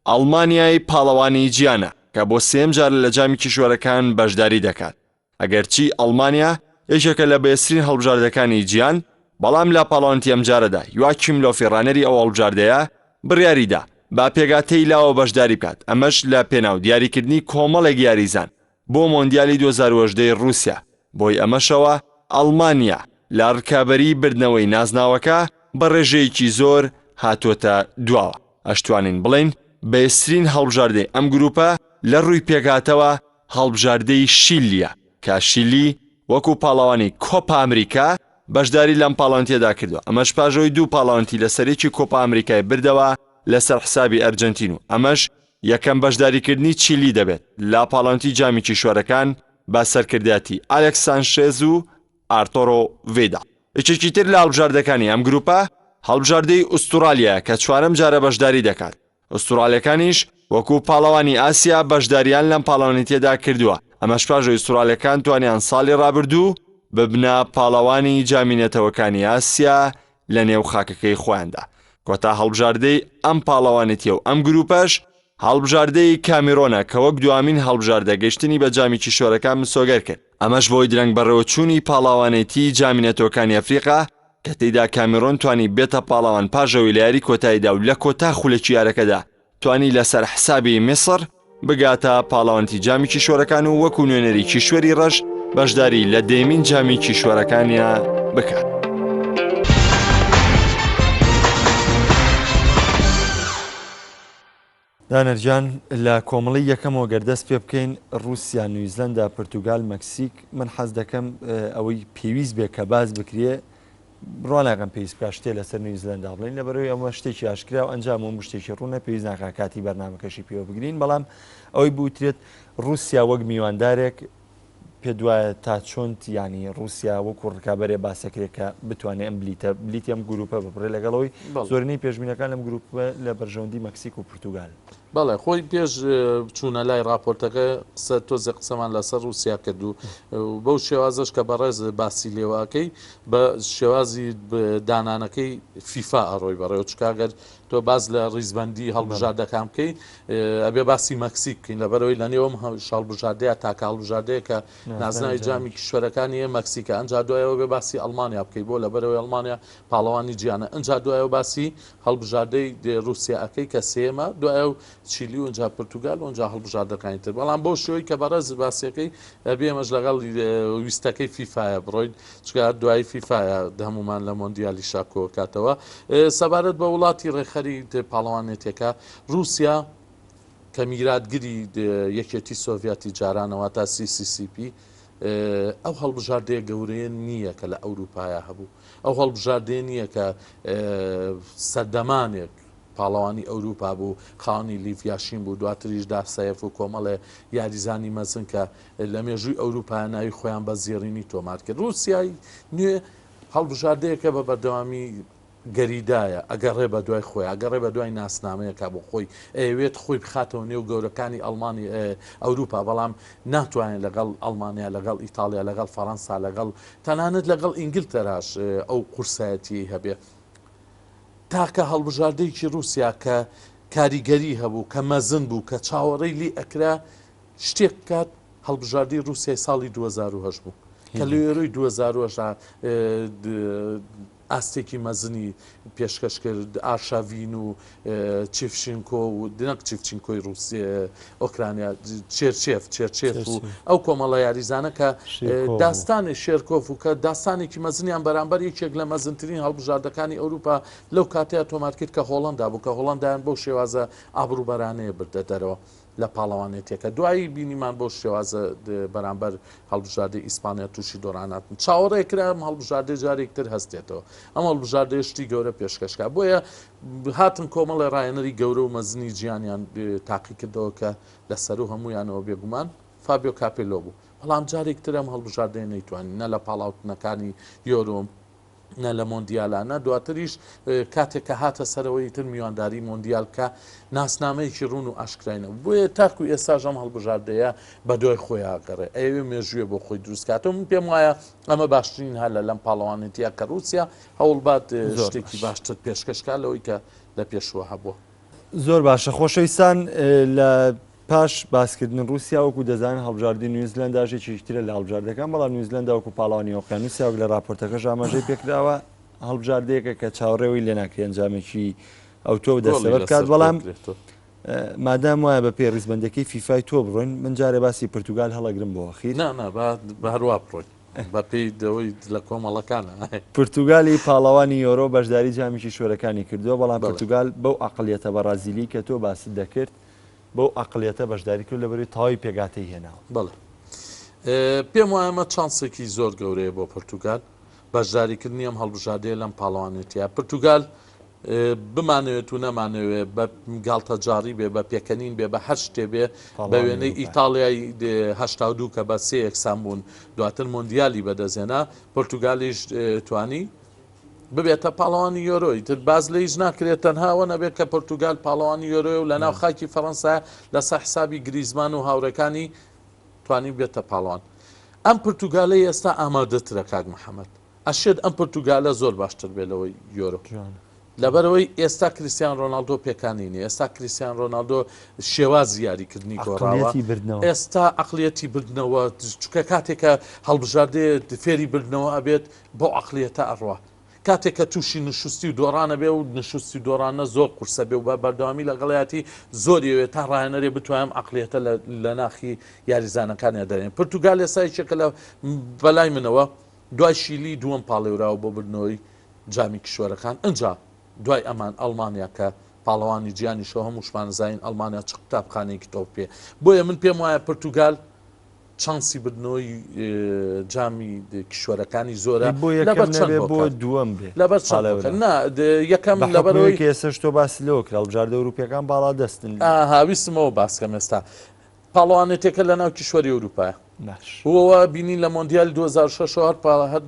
ئەڵمانیای پاڵەوانی جیانە کە بۆ سێیەم جارە لە جامی کیشوەرەکان بەشداری دەکات، ئەگەرچی ئەڵمانیا یەکێکە لە بەهێزترین هەڵبژاردەکانی جیان، بەڵام لە پاڵەوانێتی ئەمجارەدا یواکیم لۆفی ڕانەری ئەو هەڵبژاردەیە بڕیاریدا بە پێکهاتەی لاوە بەشداری بکات، ئەمەش لە پێناو دیاریکردنی کۆمەڵێک یاریزان بۆ مۆندیالی 2018 ی ڕووسیا، بۆی ئەمەشەوە ئەڵمانیا لە ڕکابەریی بردنەوەی نازناوەکە بە ڕێژەیەکی زۆر هاتۆتە دواوە، ئەشتوانین بڵێین بەهێزترین هەڵبژاردەی ئەم گرووپە لە ڕووی پێکهاتەوە هەڵبژاردەی شیلییە، کە شیلی وەکو پاڵەوانی کۆپا ئەمریکا بەشداری لەم پاڵەوانێتیەدا کردووە، ئەمەش پاش ئەوەی دوو پاڵەوانێتی لەسەریەکی کۆپا ئەمریکای بردەوە لەسەر حسابی ئەرجەنتین و ئەمەش یەکەم بەشداریکردنی چیلی دەبێت لە پاڵەوانێتی جامی کیشوەرەکان بە سەرکردایەتی ئالێکس سانشێز و ئارتۆرۆ ڤیداڵ. یەکێکی تر لە هەڵبژاردەکانی ئەم گروپە هەڵبژاردەی ئوستورالیایە کە چوارەم جارە بەشداری دەکات، ئوستورالیەکانیش وەکو پاڵەوانی ئاسیا بەشداریان لەم پاڵەوانێتیەدا کردووە، ئەمەش پاش ئەوەی ئوستورالیەکان توانیان ساڵی ڕابردوو ببنە پاڵەوانی جامی نەتەوەکانی ئاسیا لە نێو خاکەکەی خۆیاندا. کۆتا هەڵبژاردەی ئەم پاڵەوانێتیە و ئەم گروپەش هەڵبژاردەی کامیرۆنە کە وەک دوامین هەڵبژاردە گەشتنی بە جامی کیشوەرەکان مسۆگەر کرد، ئەمەش بەهۆی درەنگ بەڕێوەچوونی پاڵاوانێتی جامی نەتەوەکانی ئەفریقا کە تێیدا کامیرۆن توانی بێتە پاڵەوان پاش ئەوەی لە یاری کۆتاییدا و لە کۆتا خولەکی یارەکەدا توانی لەسەر حسابی میسڕ بگاتە پاڵەوانێتی جامی کیشوەرەکان و وەکو نوێنەری کیشوەری ڕەش بەشداری لە دەیەمین جامی کیشوەرەکانیا بکات. دانەر گیان لە کۆمەڵەی یەکەمەوە گەر دەست پێ بکەین ڕووسیا، نویزلەندا، پرتوگال، مەکسیک من حەز دەکەم ئەوەی پێویست بێ کە باس بکرێ بڕوا ناکەم پێویست بکات شتێ لەسەر نویزلەندا بڵێین لەبەرەوەی ئەمە شتێکی ئاشکرا و ئەنجام و شتێکی ڕوونە پێویست ناکات کاتی بەرنامەکەشی پێوە بگرین بەڵام ئەوەی بوترێت ڕووسیا وەک میواندارێک پێت وایە تا چۆن یانی ڕووسیا وەکو ڕکابەرێ باسەکرێ کە بتوانێ ئەم بلیتە بلیتی ئەم گروپە ببڕێ لەگەڵ ئەوەی زۆرینەی پێشبینەکان لەم گروپە لە بەرژەوەندی مەکسیک و پرتوگال. بەڵێ خۆی پێش چوونە لای ڕاپۆرتەکە قسە تۆزێ قسەمان لەسەر ڕووسیا کرد و بەو شێوازەش کە بەڕێز باسی لێوەکەی بە شێوازی دانانەکەی فیفا ئەڕۆی بەڕێوە چکە گەر تۆ باس لە ڕیزبەندی هەڵبژاردەکان بکەی ئەبێ باسی مەکسیک بکەین لەبەرەوەی لە نێوم هەڵبژاردەیە تاکە هەڵبژاردەیە کە نازناوی جامی کیشوەرەکانی هەیە مەکسیکە ئەنجا دوایەوە بێ باسی ئەڵمانیا بکەی بۆ لەبەرەوەی ئەڵمانیا پاڵەوانی جیانە ئەنجا دوایەوە باسی هەڵبژاردەی ڕوسیا ئەکەی کە سێمە دوایە و چیلی و ئەنجا پرتوگال و ئەنجا هەڵبژاردەکانی تر بەڵام بەو شێوەی کە بەڕێز باسیەکەی ئەبێ ئێمەش لەگەڵ ویستەکەی فیفایە بڕۆین چونکە هەر دوایی فیفایە هەمومان لە مۆندیالیشا کۆکاتەوە. سەبارەت بە وڵاتی ڕێکخەری پاڵەوانێتیەکە رووسیا کە میراتگری یەکێتی سۆڤیاتی جارانەوە تا CCCP ئەو هەڵبژاردەیە گەورەیە نییە کە لە ئەوروپایا هەبوو ئەو هەڵبژاردەیە نییە کە سەردەمانێک پاڵەوانی ئەوروپا بوو، خاوەنی لیڤ یاشین بوو، دواتریش داسایەف و کۆمەڵێ یاریزانی مەزن کە لە مێژووی ئەوروپا ناوی خۆیان بە زێڕینی تۆمار کرد. رووسیای نوێ هەڵبژاردەیەکە بە بەردەوامی گەریدایە، ئەگەڕێ بە دوای خۆی، ئەگەڕێ بە دوای ناسنامەیەکە بۆ خۆی، ئەیەوێت خۆی بخاتەوە نێو گەورەکانی ئەڵمانی ئەوروپا، بەڵام ناتوانێت لەگەڵ ئەڵمانیا، لەگەڵ ئیتاڵیا، لەگەڵ فەرەنسا، لەگەڵ تەنانەت لەگەڵ ئینگلتەراش ئەو قورسایەتیەی هەبێ. تاکە هەڵبژاردەیەکی رووسیا کە کاریگەری هەبوو، کە مەزن بوو، کە چاوەڕێی لی ئەکرا شتێک بکات، هەڵبژاردەی رووسیای ساڵی 2008 بوو کە لە یۆرۆی 2008 ئاستێکی مەزنی پێشکەش کرد، ئارشاڤین و چیفشینکۆ و نەک چیفچینکۆی ڕووسی ئۆکرانیا چێرچێف چێرچێف و ئەو کۆمەڵە یاریزانە کە داستانی شێرکۆف و کە داستانێکی مەزنیان بەرامبەر یەکێک لە مەزنترین هەڵبژاردەکانی ئەوروپا لەو کاتەیە تۆمار کرد کە هۆڵندا بوو کە هۆڵندایان بەو شێوازە ئابڕووبەرانەیە بردە دەرەوە. لە پاڵەوانێتیەکە دوایی بینیمان بەو شێوازە بەرامبەر هەڵبژاردەی ئیسپانیا تووشی دۆڕان هاتن چاوەڕێ کرا ئەم هەڵبژاردەی جارێک تر هەستێتەوە ئەم هەڵبژاردەیە شتی گەورە پێشکەشکا بۆیە هاتن کۆمەڵی ڕایەنەری گەورە و مەزنی جیانیان تاقیکردەوە کە لە سەرو هەمویانەوە بێگومان فابیۆ کاپێلۆ بوو بەڵام جارێک تر ئەم هەڵبژاردەیە نەیتوانی نە لە پاڵاوتنەکانی یۆرۆ نە لە مۆندیالا نە دواتریش کاتێک کە هاتە سەرەوەی تر میوانداری مۆندیال بکە ناسنامەیەکی ڕوون و ئاشکرای نەبوو بۆیە تاکو ئێستاش ئەم هەڵبژاردەیە بە دوای خۆیا گەڕێ ئەیەوێ مێژووێ بۆ خۆی دروست کاتەوە من پێم وایە ئەمە باشترین هەلە لەم پاڵەوانێتیە کە ڕووسیا هەوڵبات شتێکی باشتر پێشکەش کا لەوەی کە لە پێشوە هەبووە. زۆر باشە خۆشەویستان لە پاش باسکردن ڕووسیا وەکو دەزانن هەڵبژاردەی نیوزلەنداش یەکێکی ترە لە هەڵبژاردەکان بەڵام نیوزلەندا وەکو پاڵەوانی ئۆقیانوسیا وەک لە راپۆرتەکەش ئاماژەی پێکراوە هەڵبژاردەیەکە کە چاوەڕێوەی لێ ناکرێ ئەنجامێکی ئەوتۆ دەستەبەر بکات بەڵام مادام وایە بە پێی ڕیزبەندەکەی فیفای تۆ بڕۆین من جارێ باسی پرتوگال هەڵەگرم بۆ ئەخیر. نا نا با هەروا بڕۆین بە پێی دەوەی لە کۆمەڵەکانە. پرتوگالی پاڵەوانی یۆرۆ بەشداری جامی کیشوەرەکانی کردووە بەڵام پرتوگال بەو عەقڵیەتە بەڕازیلی کە تۆ باست دەکرد بەو عەقڵیەتە بەشداری کرد لەبەرەی تەواوی پێکهاتەی هێناوە. بەڵێ پێم وایە ئەمە چانسێکی زۆر گەورەیە بۆ پرتوگال بەشداریکردنی ئەم هەڵبژاردەیە لەم پاڵەوانێتیە پرتوگال بمانەوێت و نەمانەوێت بە گاڵتەجاڕی بێ بە پێکەنین بێ بە هەر شتێ بێ بە وێنەی ئیتاڵیای 82 کە بە سێ یەکسان بوون دواتر مۆندیالی بەدەستهێنا پرتوگالیش توانی ببێتە پاڵەوانی یۆرۆ ئیتر باس لە هیچ ناکرێت تەنها ئەوە نەبێت کە پۆرتوگال پاڵەوانی یۆرۆیە و لەناو خاکی فەڕەنسا لەسەر حسابی گریزمان و هاوڕێکانی توانی بێتە پاڵەوان ئەم پرتوگالەی ئێستا ئامادەترە کاک محەممەد ئەشێت ئەم پرتوگالە زۆر باشتر بێت لەوەی یۆرۆ لەبەرەوەی ئێستا کریسیان ڕۆناالدۆ پێکانی نیە ئێستا کریسیان ڕۆناالدۆ شێوازی یاریکردنی گۆڕاوە ئێستا عقلیەتی بردنەوە چکە کاتێکە هەڵبژاردێ فێری بردنەوە ئەبێت بەو عەقڵیەتە ئەڕوا. کاتێک کە تووشی نشوستی و دۆڕان ئەبێ و نشوستی و دۆڕانە زۆر قورسە بێ و بە بەردەوامی لەگەڵیاتی زۆری ئەوێ تا ڕاهێنەرێ بتوانێ ئەم عەقڵیەتە لە لە ناخی یاریزانەکانیا دەرێن. پرتوگال ئێستا یەکێکە لە بەلای منەوە دوای شیلی دووەم پاڵێوراوە بۆ بردنەوەی جامی کیشوەرەکان ئنجا دوای ئەمان ئەڵمانیا کە پاڵەوانی جیانیشە و هەمووشمان ئەزانین ئەڵمانیا چ قوتابخانەیەکی تۆپ پێ بۆیە من پێم وایە پرتوگال چانسی بردنەوەی جامی کیشوەرەکانی زۆرە بۆ یەکەم نەبێ بۆ دووەم بێ لەبەر چەند هۆکار نا یەکەم لەبەرەوەی کە ئێستاش تۆ باست لەوە کرد هەڵبژاردە ئەوروپیەکان باڵا دەستن ئاها ویستم ئەوە باس کەم ئێستا پاڵەوانێتیەکە لەناو کیشوەری ئەوروپایە باش وەوە بینین لە مۆندیال 2006 هەر پاڵ هەر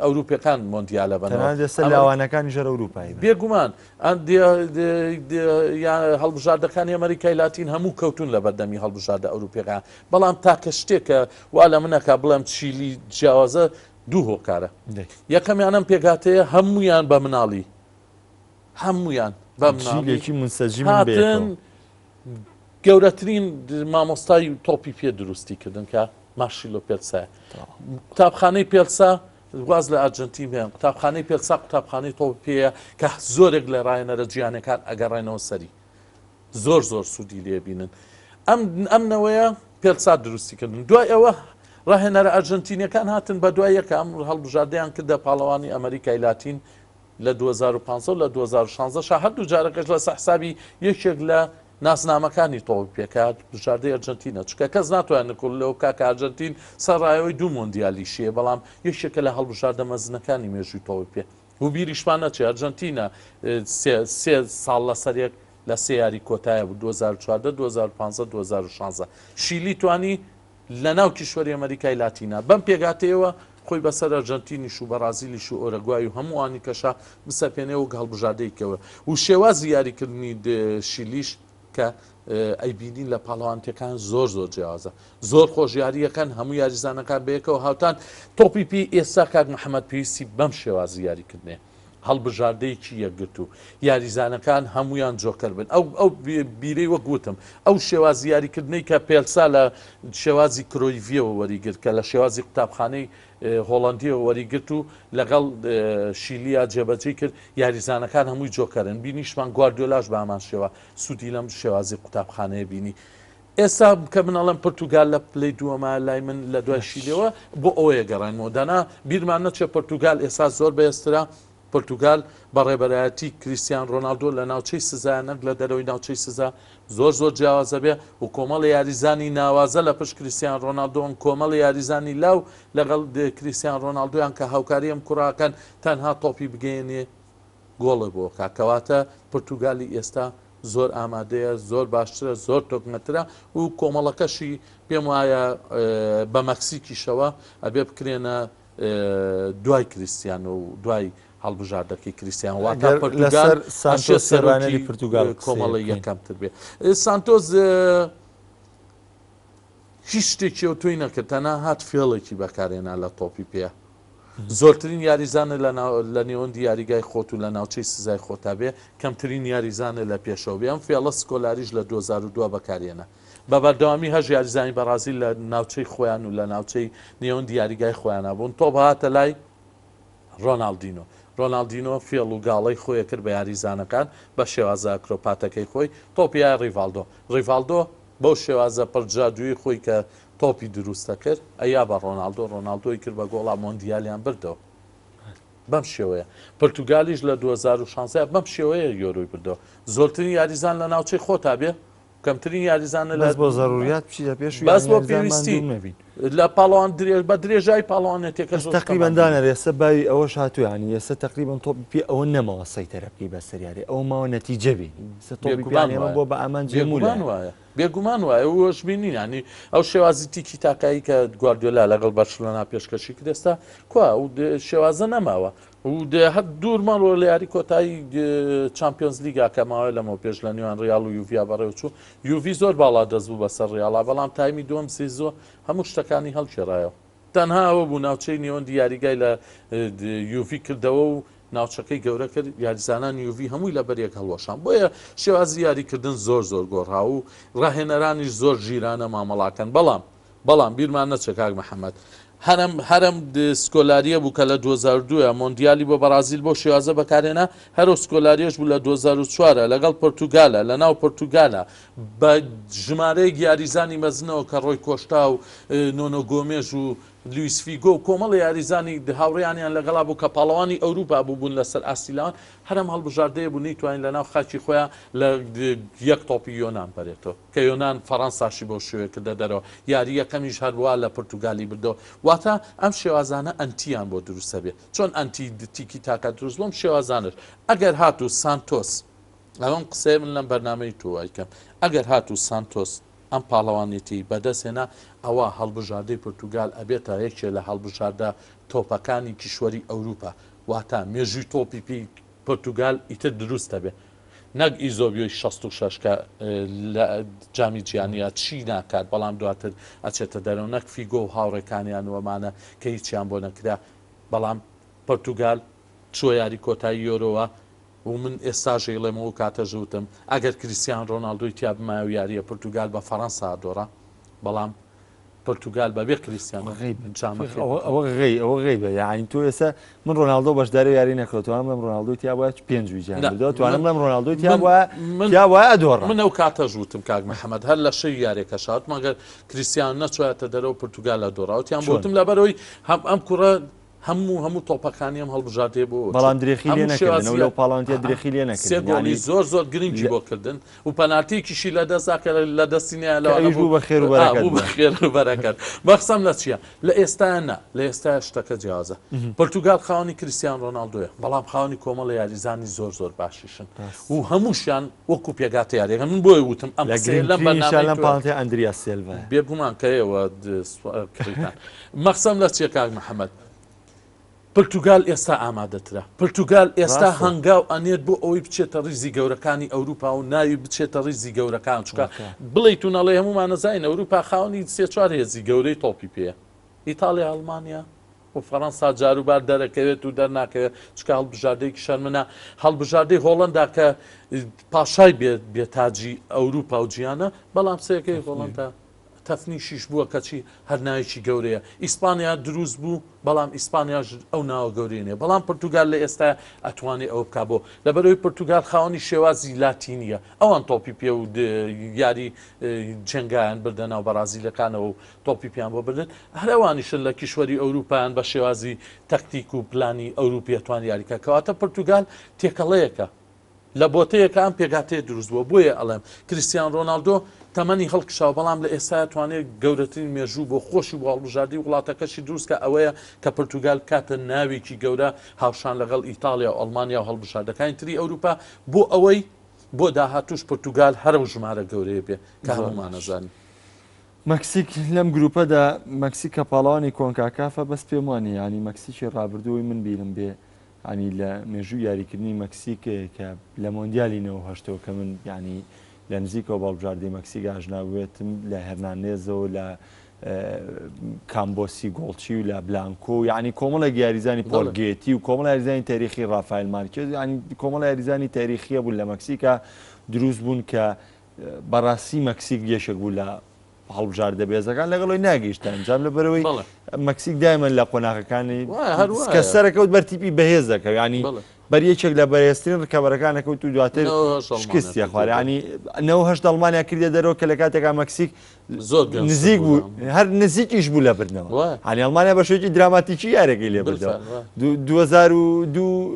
ئەوروپیەکان مۆندیالە بەنەوە تەنانەت ئێستا لاوانەکانیش هەر ئەوروپایی بن بێگومان هەڵبژاردەکانی ئەمریکای لاتین هەموو کەوتون لە بەردەمی هەڵبژاردە ئەوروپیەکان بەڵام تاکە شتێک کە وا لە منەکە بڵێم چیلی جیاوازە دوو هۆکارە یەکەمیان ئەم پێکهاتەیە هەمویان بە مناڵی هەمویان بە مناڵێکی منسەجی هاتن گەورەترین مامۆستای تۆپی پێ دروستی کردن کە مارشیلۆ پێلسا قوتابخانەی پێلسا واز لە ئەرجنتین بێن قوتابخانەی پێلسا قوتابخانەی تۆپی پێیە کە زۆرێک لە ڕایەنەرە جیانەکان ئەگەڕێنەوە سەری زۆر زۆر سوودی لێ بینن ئەم ئەم نەوەیە پێلسا دروستی کردن دوای ئەوە ڕاهێنەرە ئەرجنتینەکان هاتن بە دوای یەکە ئەم هەڵبژاردەیان کردە پاڵەوانی ئەمریکای لاتین لە 2015 و لە 2016 شا هەردوو جارەکەش لەسەر حسابی یەکێک لە ناسنامەکانی تۆپی پێ کە بژاردەی ئەرجەنتینە چونکە کەس ناتوانێت نکوڵ لەوە بکات کە ئەرجەنتین سەرڕایەوەی دوو مۆندیالیشیە بەڵام یەکێکە لە هەڵبژاردە مەزنەکانی مێژووی تۆپی پێ و بیریشمان نەچێ ئەرجەنتینە سێ ساڵ لەسەر یەک لە سێ یاری کۆتایە بوو 2014 2015 2016 شیلی توانی لە ناو کیشوەری ئەمریکای لاتینا بەم پێکهاتەیەوە خۆی بەسەر ئەرجەنتینیش و بەڕازیلیش و ئۆرەگوای و هەمووانی کەشا بسەپێنێ وەک هەڵبژاردەی گەورە و شێوازی یاریکردنی شیلیش کە ئەیبینین لە پاڵەوانتیەکان زۆر زۆر جیاوازە زۆر خۆش یاریەکەن هەموو یاریزانەکان بەیەکەوە هاوتان تۆپی پێی ئێستا کاک محەممەد پێویستی بەم شێوازی یاریکردنێ هەڵبژاردەیەکی یەکگرتوو یاریزانەکان هەمویان جۆکەر بن ئەو ئەو بیرەی وەک وتم ئەو شێوازی یاریکردنەی کە پێلسا لە شێوازی کرۆیڤیەوە وەریگرت کە لە شێوازی قوتابخانەی هۆڵندیەوە وەریگرت و لەگەڵ شیلیا جێبەجێی کرد یاریزانەکان هەمووی جۆکەرن بینیشمان گواردیۆلاش بە هەمان شێوە سوودی لەم شێوازی قوتابخانەیە بینی ئێستا کە من ئەڵێم پرتوگال لە پلەی دووەمە لای من لە دوای شیلیەوە بۆ ئەوەیە گەڕاینەوە دەنا بیرمان نەچێت پرتوگال ئێستا زۆر بەهێزترە. پرتوگال بە ڕێبەرایەتی کریستیان ڕۆناڵدۆ لە ناوچەی سزا نەک لە دەرەوەی ناوچەی سزا زۆر زۆر جیاوازە بێ و کۆمەڵی یاریزانی ناوازە لە پشت کریستیان ڕۆناڵدۆن کۆمەڵی یاریزانی لاو لەگەڵ کریستیان ڕۆناڵدۆیان کە هاوکاری ئەم کوڕاکەن تەنها تۆپی بگەیەنێ گۆڵە بۆ کا کەواتە پرتوگالی ئێستا زۆر ئامادەیە زۆر باشترە زۆر تۆکمەترە و کۆمەڵەکەشی پێم وایە بە مەکسیکیشەوە ئەبێ بکرێنە دوای کریستیانۆ و دوای هەڵبژاردەکەی کریستیان واتە پرتوگال سانتۆس سەرانەری پرتوگال کۆمەڵی یەکەمتر بێ سانتۆس هیچ شتێکی ئەو تۆی نەکرد تەنها هات فێڵێکی بەکارێنا لە تۆپی پێ زۆرترین یاریزانە لە نێوەندی یاریگای خۆت و لە ناوچەی سزای خۆتا بێ کەمترین یاریزانە لە پێشەوە بێ ئەم فێڵە سکۆلاریش لە 2002 بەکارێنە بە بەردەوامی هەشت یاریزانی بەڕازیل لە ناوچەی خۆیان و لە ناوچەی نێوەندی یاریگای خۆیانا بوون، تۆپ هاتە لای ڕۆناڵدینۆ. ڕۆناڵدینۆ فێڵ و گاڵەی خۆی کرد بە یاریزانەکان بە شێوازە ئەکرۆپاتەکەی خۆی، تۆپی یای ڕیڤاڵدۆ. ڕیڤاڵدۆ بەو شێوازە پڕ جادوویی خۆی کە تۆپی دروست دەکرد، ئەیا بە ڕۆناڵدۆ، ڕۆناڵدۆی کرد بە گۆڵا مۆندیالیان بردەوە. بەم شێوەیە. پرتوگالیش لە 2016 بەم شێوەیە یۆرۆی بردەوە. زۆرترین یاریزان لە ناوچەی خۆتا بێ، کەمترین یاریزانە لە بەس بۆ زەروریات بچیتە پێش و بەس بۆ یاریزان پێویستی ماندوو نەبین. لە پاڵەوان درێژ بە درێژای پاڵەوانێتیەکە بەس زۆر شتە تەقریبەن ماندوو دانەر ئێستا باوی ئەوەش هاتووە یانی ئێستا تەقریبەن تۆپی پێ ئەوە نەماوە سەیتەرە بکەی بەسەر یاری ئەوە ماوە نەتیجە بینی ئێستا تۆپی بێگومان پێیان ئێمە وایە بووە بە ئامانجی هەموو بێگومان لایەک. وایە بێگومان وایە و وەشبینین ینی ئەو شێوازی تیکی تاکایی کە گواردیۆلا لەگەڵ بەرشلۆنا پێشکەشی کرد ئێستا کوا ئەو شێوازە نەماوە و هەر دوور مەڕۆ لە یاری کۆتایی چامپیۆنز لیگا کە ماوەی لەمەو پێش لە نێوان ریال و یوڤیا بەڕێوچوو یوڤی زۆر باڵا دەست بوو بەسەر ریاڵا بەڵام تایمی دووەم زیزۆ هەموو شتەکانی هەڵگێڕایەوە تەنها ئەوە بوو ناوچەی نێوەندی یاریگای لە یوڤی کردەوە و ناوچەکەی گەورە کرد یاریزانان یوڤی هەمووی لە بەریەک هەڵوەشان بۆیە شێوازی یاریکردن زۆر زۆر گۆڕا و ڕاهێنەرانیش زۆر ژیرانە مامەڵاکەن بەڵام بەڵام بیرمان نەچێ کاک محەمەد هەرەم هەرەم سکۆلاریە بوو کە لە 2002 ە مۆندیالی بۆ بەڕازیل بەو شێوازە بەکارهێنا هەرو سکۆلاریەش بوو لە 2004 ە لەگەڵ پۆرتوگالە لە ناو پۆرتوگالە بە ژمارەیەک یاریزانی مەزنەوە کە ڕۆی کۆشتا و نۆنۆ گۆمێژ و لویس فیگۆ و کۆمەڵی یاریزانی هاوڕێیانیان لەگەڵا بوو کە پاڵەوانی ئەوروپا بووبوون لەسەر ئاستی لاوان هەرەم هەڵبژاردەیە بوو نەیتوانی لە ناو خاکی خۆیان لە یەک تۆپی یۆنان بەرێتەوە. کە یۆنان فەڕەنساشی بەو شێوەیە کردە دەرەوە، یاری یەکەمیش هەروا لە پرتوگالی بردەوە. واتە ئەم شێوازانە ئەنتییان بۆ دروست ئەبێ. چۆن ئەنتی تیکی تاکا دروست بوو، ئەم شێوازانەش. ئەگەر هاتوو سانتۆس، ئەم قسەیە من لەم بەرنامەی تۆ ئەیکەم، ئەگەر هاتوو سانتۆس ئەم پاڵەوانێتیی بەدەست هێنا، ئەوا هەڵبژاردەی پرتوگال ئەبێتە یەکێ لە هەڵبژاردە تۆپەکانی کیشوەری ئەوروپا. واتە مێژووی تۆپی پێی پرتوگال ئیتر دروست ئەبێ. نەک ئیزۆبیۆی 66 کە لە جامی جیهانیە چی ناکات بەڵام دواتر ئەچێتە دەرەوە نەک فیگۆ و هاوڕێکانیان و ئەمانە کە هیچیان بۆ نەکرا بەڵام پرتوگال چوە یاری کۆتایی یۆرۆوە و من ئێستاش ئەیڵێم و کاتەش وتم ئەگەر کریستیان ڕۆناڵدۆی تیا بمایە و یاریە پرتوگال بە فەڕەنسا دۆڕا بەڵام پرتوگال بەبێ کریستیانۆ جامەکەی ئەوە ئەوە غەی ئەوە غەیبە یعنی تۆ ئێستا من ڕۆناڵدۆ بەشداری یاری نەکردووە توانم بڵێم ڕۆناڵدۆی تیا بوایە پێنج ویجیان نا، بردەوە توانم من- بڵێم ڕۆناڵدۆی تیا من- بوایە من- تیا بوایە ئەدۆڕا من ئەو کاتەش وتم کاک محەممەد هەر لە شەوی یاریەکەش هاتم ئەگەر کریستیان نەچوایەتە دەرەوە پرتوگال ئەدۆڕا وتیان چۆن؟ بۆتم لەبەرەوەی هەم ئەم کوڕە هەموو هەموو تۆپەکانی ئەم هەڵبژاردەیە بۆ بەڵام درێخی لێ هەموو نەکردن شێوازی ئەو لەو پاڵەوانێتیە درێخی لێ نەکردن سێ گۆڵی یعنی زۆر زۆر گرنگی لە- بۆ کردن و پەنالتیەکیشی لە دەستدا کە لە دەستی نایە کە لەوانە ئەویش بوو بە خێر و بەرەکەت بوو بە خێر و بەرەکەت بەخسەم لە چییە لە ئێستا نا لە ئێستا شتەکە جیاوازە پرتوگال خاوەنی کریستیان ڕۆناڵدۆیە بەڵام خاوەنی کۆمەڵە یاریزانی زۆر زۆر باشیشن و هەمووشیان وەکو پێگاتە یاریەکە من بۆیە وتم ئەم لە قسەیە لەم گرنگترینیشیان بەرنامەی لەم تۆ پاڵەوانێتیە ئەندریا سێلڤایە بێگومان کە ئێوە کڕیتان مەخسەم لە چیە کاک محەممەد پرتوگال ئێستا ئامادەترە. پرتوگال ئێستا ڕاستە. هەنگاو ئەنێت بۆ ئەوەی بچێتە ڕیزی گەورەکانی ئەوروپا و ناوی بچێتە ڕیزی گەورەکان چونکە بڵێیت و نەڵێی هەموومان ئەزانین ئەوروپا خاوەنی سێ چوار هێزی گەورەی تۆپی پێیە ئیتاڵیا ئەڵمانیا و فەڕەنسا جاروبار دەرەکەوێت و دەرناکەوێت چونکە هەڵبژاردەیەکی شەرمنە هەڵبژاردەی هۆڵەندا کە پاشای بێ بێتاجی ئەوروپا و جیهانە بەڵام سێکەی هۆڵەندا. تەفنیشیش بووە کەچی هەر ناوێکی گەورەیە. ئیسپانیا دروست بوو بەڵام ئیسپانیاش ئەو ناوە گەورەیە نیە. بەڵام پرتوگال لە ئێستا ئەتوانێ ئەوە بکا بۆ؟ لەبەرئەوەی پرتوگال خاوەنی شێوازی لاتینیە. ئەوان تۆپی پێ و یاری جەنگایان بردە ناو بەڕازیلەکانەوە و تۆپی پێیان بۆ بردن. هەر ئەوانیشن لە کیشوەری ئەوروپایان بە شێوازی تەکتیک و پلانی ئەوروپی ئەتوان یاری کەن. کەواتە پرتوگال تێکەڵەیەکە. لە بۆتەیەکە ئەم پێکهاتەیە دروست بووە، بۆیە ئەڵێم کریستیان رۆناڵدۆ تەمەنی هەڵکشاوە، بەڵام لە ئێستایا توانێت گەورەترین مێژوو بۆ خۆشی و بۆ هەڵبژاردەی وڵاتەکەشی دروست کا، ئەوەیە کە پرتوگال بکاتە ناوێکی گەورە هاوشان لەگەڵ ئیتاڵیا و ئەڵمانیا و هەڵبژاردەکانی تری ئەوروپا، بۆ ئەوەی بۆ داهاتووش پرتوگال هەر ئەو ژمارە گەورەیە بێ کە هەموومان ئەزانین. مەکسیک لەم گروپەدا، مەکسیک کە پاڵەوانی کۆنکاکافە، بەس پێم وانیە یانی مەکسیکی رابردووی من بیرم بێ یانی لە مێژووی یاریکردنی مەکسیک کە لە مۆندیالی 98ەوە کە من یانی لە نزیکەوە بە هەڵبژاردەی مەکسیک ئاشنا بووێتم لە هێرناندێزەوە لە کامبۆسی گۆڵچی و لە بلانکۆ و یعنی کۆمەڵێک یاریزانی پۆلگێتی و کۆمەڵ یاریزانی تاریخی ڕافایل مارکێز یعنی کۆمەڵ یاریزانی تاریخیە بوون لە مەکسیکا دروست بوون کە بەڕاستی مەکسیک یەکێک بوو لە هەڵبژاردە بێزەکان لەگەڵی ناگەیشتە ئەنجام لە بەرەوەی مەکسیک دایمەن لە قۆناغەکانی کە سەرەکەوت بەر تیپی بەهێز دەکەوت ینی بەر یەکێک لە بەهێزترین ڕکەبەرەکان کەوت و دواتر شکستی خوارد ینی 98 ئەڵمانیا کردە دەرەوە کە لە کاتێکا مەکسیک زۆر نزیک بوو هەر نزیکیش بوو لە بردنەوە هەنی ئەڵمانیا بە شێوەیەکی دراماتیکی یارێکی لێ بردەوە 2002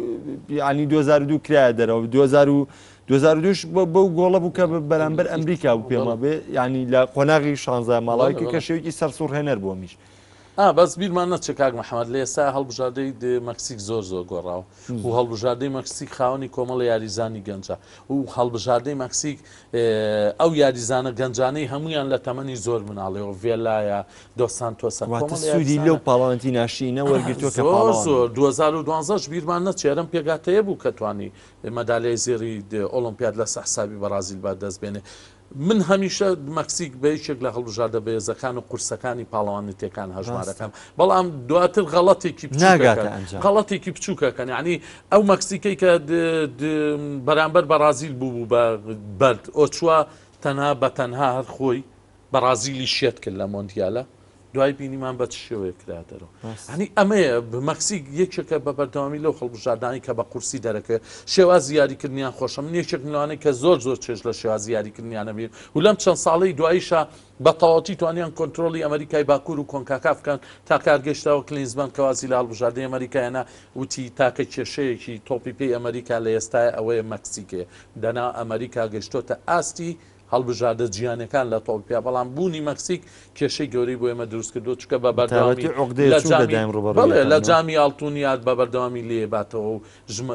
ینی 2002 کرایە دەرەوە 2000 2002 ش بەو گۆڵە بوو کە بەرامبەر ئەمریکا بوو پێم وابێ یانی لە قۆناغی شانزە ماڵاوی کە شێوەیەکی سەرسوڕهێنەر بوو ئەمیش. ئا بەس بیرمان نەچێ کاک محەمەد لە ئێستا هەڵبژاردەی مەکسیک زۆر زۆر گۆڕاوە و هەڵبژاردەی مەکسیک خاوەنی کۆمەڵە یاریزانی گەنجە و هەڵبژاردەی مەکسیک ئەو یاریزانە گەنجانەی هەمویان لە تەمەنی زۆر مناڵەوە ڤێلایە دۆسانتۆسە واتە سوودی لەو پاڵەوانێتی ناشرینە وەرگرتووە کە زۆر زۆر 2012 بیرمان نەچێ ئەم پێکهاتەیە بوو کە توانی مەدالیای زێڕی ئۆڵۆمپیاد لەسەر حسابی بەڕازیل با دەست بێنێ. من هەمیشە مەکسیک بە یەکێک لە هەڵبژاردە بەهێزەکان و قورسەکانی پاڵەوانێتیەکان هەژمارەکەم بەڵام دواتر غەڵەتێکی ناگاتە ئەنجام غەڵەتێکی بچووکەکەن یعنی ئەو مەکسیکەی کە بەرامبەر بەڕازیل بوو بوو بە بەرد ئۆچوا تەنها بە تەنها هەر خۆی بەڕازیلی شێت کرد لە مۆندیالە دوای بینیمان بە چ شێوەیەک کرا دەرەوە هەنی ئەمەیە مەکسیک یەکێکە بە بەردەوامی لەو هەڵبژاردانەی کە بە قورسی دەرەکەوێت شێوازی یاریکردنیان خۆشە من یەکێک لەوانەی کە زۆر زۆر چێژ لە شێوازی یاریکردنیانە بین و لەم چەند ساڵەی دواییشا بە تەواوەتی توانیان کۆنترۆڵی ئەمریکای باکوور و کۆنکاکاف بکەن تا کار گەیشتەوە کلینزمان کە وازی لە هەڵبژاردەی ئەمریکا هێنا وتی تاکە کێشەیەکی تۆپی پێی ئەمریکا لە ئێستایا ئەوەیە مەکسیکەیە دەنا ئەمریکا گەیشتۆتە ئاستی هەڵبژاردە جیهانیەکان لە تۆپی پێ، بەڵام بوونی مەکسیک کێشەی گەورەی بۆ ئێمە دروست کردووە، چونکە بە بەردەوامی بەتایبەتی عوقدەیە لە چونکە جامی دایم ڕووبەڕووی بەڵێ لە دەکەنەوە. جامی ئاڵتونیات بە بەردەوامی لێ باتەوە و ژمە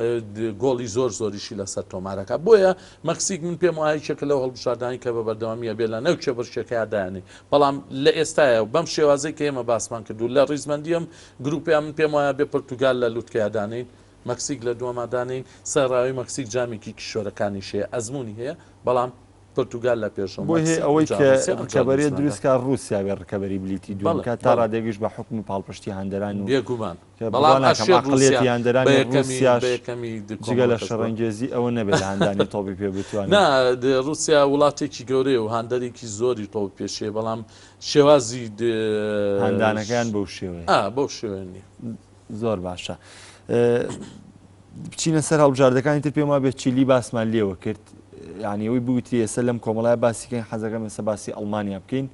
گۆڵی زۆر زۆریشی لەسەر تۆمارەکە بۆیە مەکسیک من پێم وایە یەکێکە لەو هەڵبژاردانەی کە بە بەردەوامی ئەبێ لە نێو کێبڕکێکەیا دایانێ بەڵام لە ئێستایا و بەم شێوازەی کە ئێمە باسمان کرد و لە ڕیزبەندی ئەم گروپەیا من پێم وایە بێ پرتوگال لە لوتکەیا دانێین مەکسیک لە دووەما دانێین سەرەڕای مەکسیک جامێکی کیشوەرەکانیش هەیە ئەزموونی هەیە بەڵام پرتوگال لە پێشەوە بۆیه مەکسیک ئەوەی ئینجا کە ڕووسیا ئەمجا ڕکەبەریە نیوزلەندا. دروست کا ڕووسیا بێ ڕکەبەری بلیتی دووەم بەڵێ بکا تا بەڵێ. ڕادەیەکیش بە حوکمی پاڵپشتی هاندەران و بێگومان کە بڕوا بەڵام ناکەم ئەشێ ڕووسیا عەقڵیەتی بە هاندەرانی یەکەمی ڕووسیاش بە یەکەمی د جگە لە کۆمەڵەکەش بووە. شەڕەنگێزی ئەوە نەبێ لە هاندانی تۆپی پێ بتوانن. نا ڕووسیا وڵاتێکی گەورەیە و هاندەرێکی زۆری تۆپی پێشی هەیە بەڵام شێوازی د هاندانەکەیان بەو شێوەیە. ئا بەو شێوەیە نییە. زۆر باشە بچینە سەر هەڵبژاردەکانی تر پێم وابێت چیلی باسمان لێوە کرد یعنی ئەوەی بگوتری ئێستا لەم کۆمەڵای باسیکەین حەزەکەم ئێستا باسی ئەڵمانیا بکەین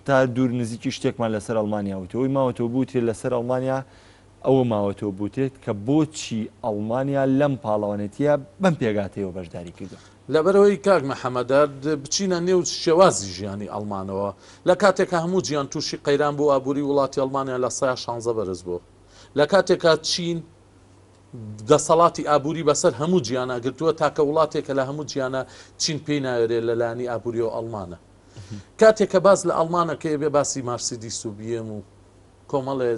تا دوور نزیکی شتێکمان لەسەر ئەڵمانیا وتەوەی ماوەتەوە بوترێت لەسەر ئەڵمانیا ئەوە ماوەتەوە بوترێت کە بۆچی ئەڵمانیا لەم پاڵەوانێتیە بەم پێگاتەوە بەشداری کردو. لەبەرئەوەی کاک محەمەد بچینە نێو شێوازی ژیانی ئەڵمانەوە، لە کاتێکا هەموو جیهان تووشی قەیران بوو ئابووری وڵاتی ئەڵمانیا لە سەیا شانزە بەرز بوو. لە کاتێکا چین دەسەڵاتی ئابووری بەسەر هەموو جیهانا گرتووە تاکە وڵاتێکە لە هەموو جیهانا چین پێی ناوێرێ لە لایەنی ئابووریەوە ئەڵمانە. کاتێک کە باس لە ئەڵمان ئەکەی ئەبێ باسی مارسیدیس و بیێم و کۆمەڵێ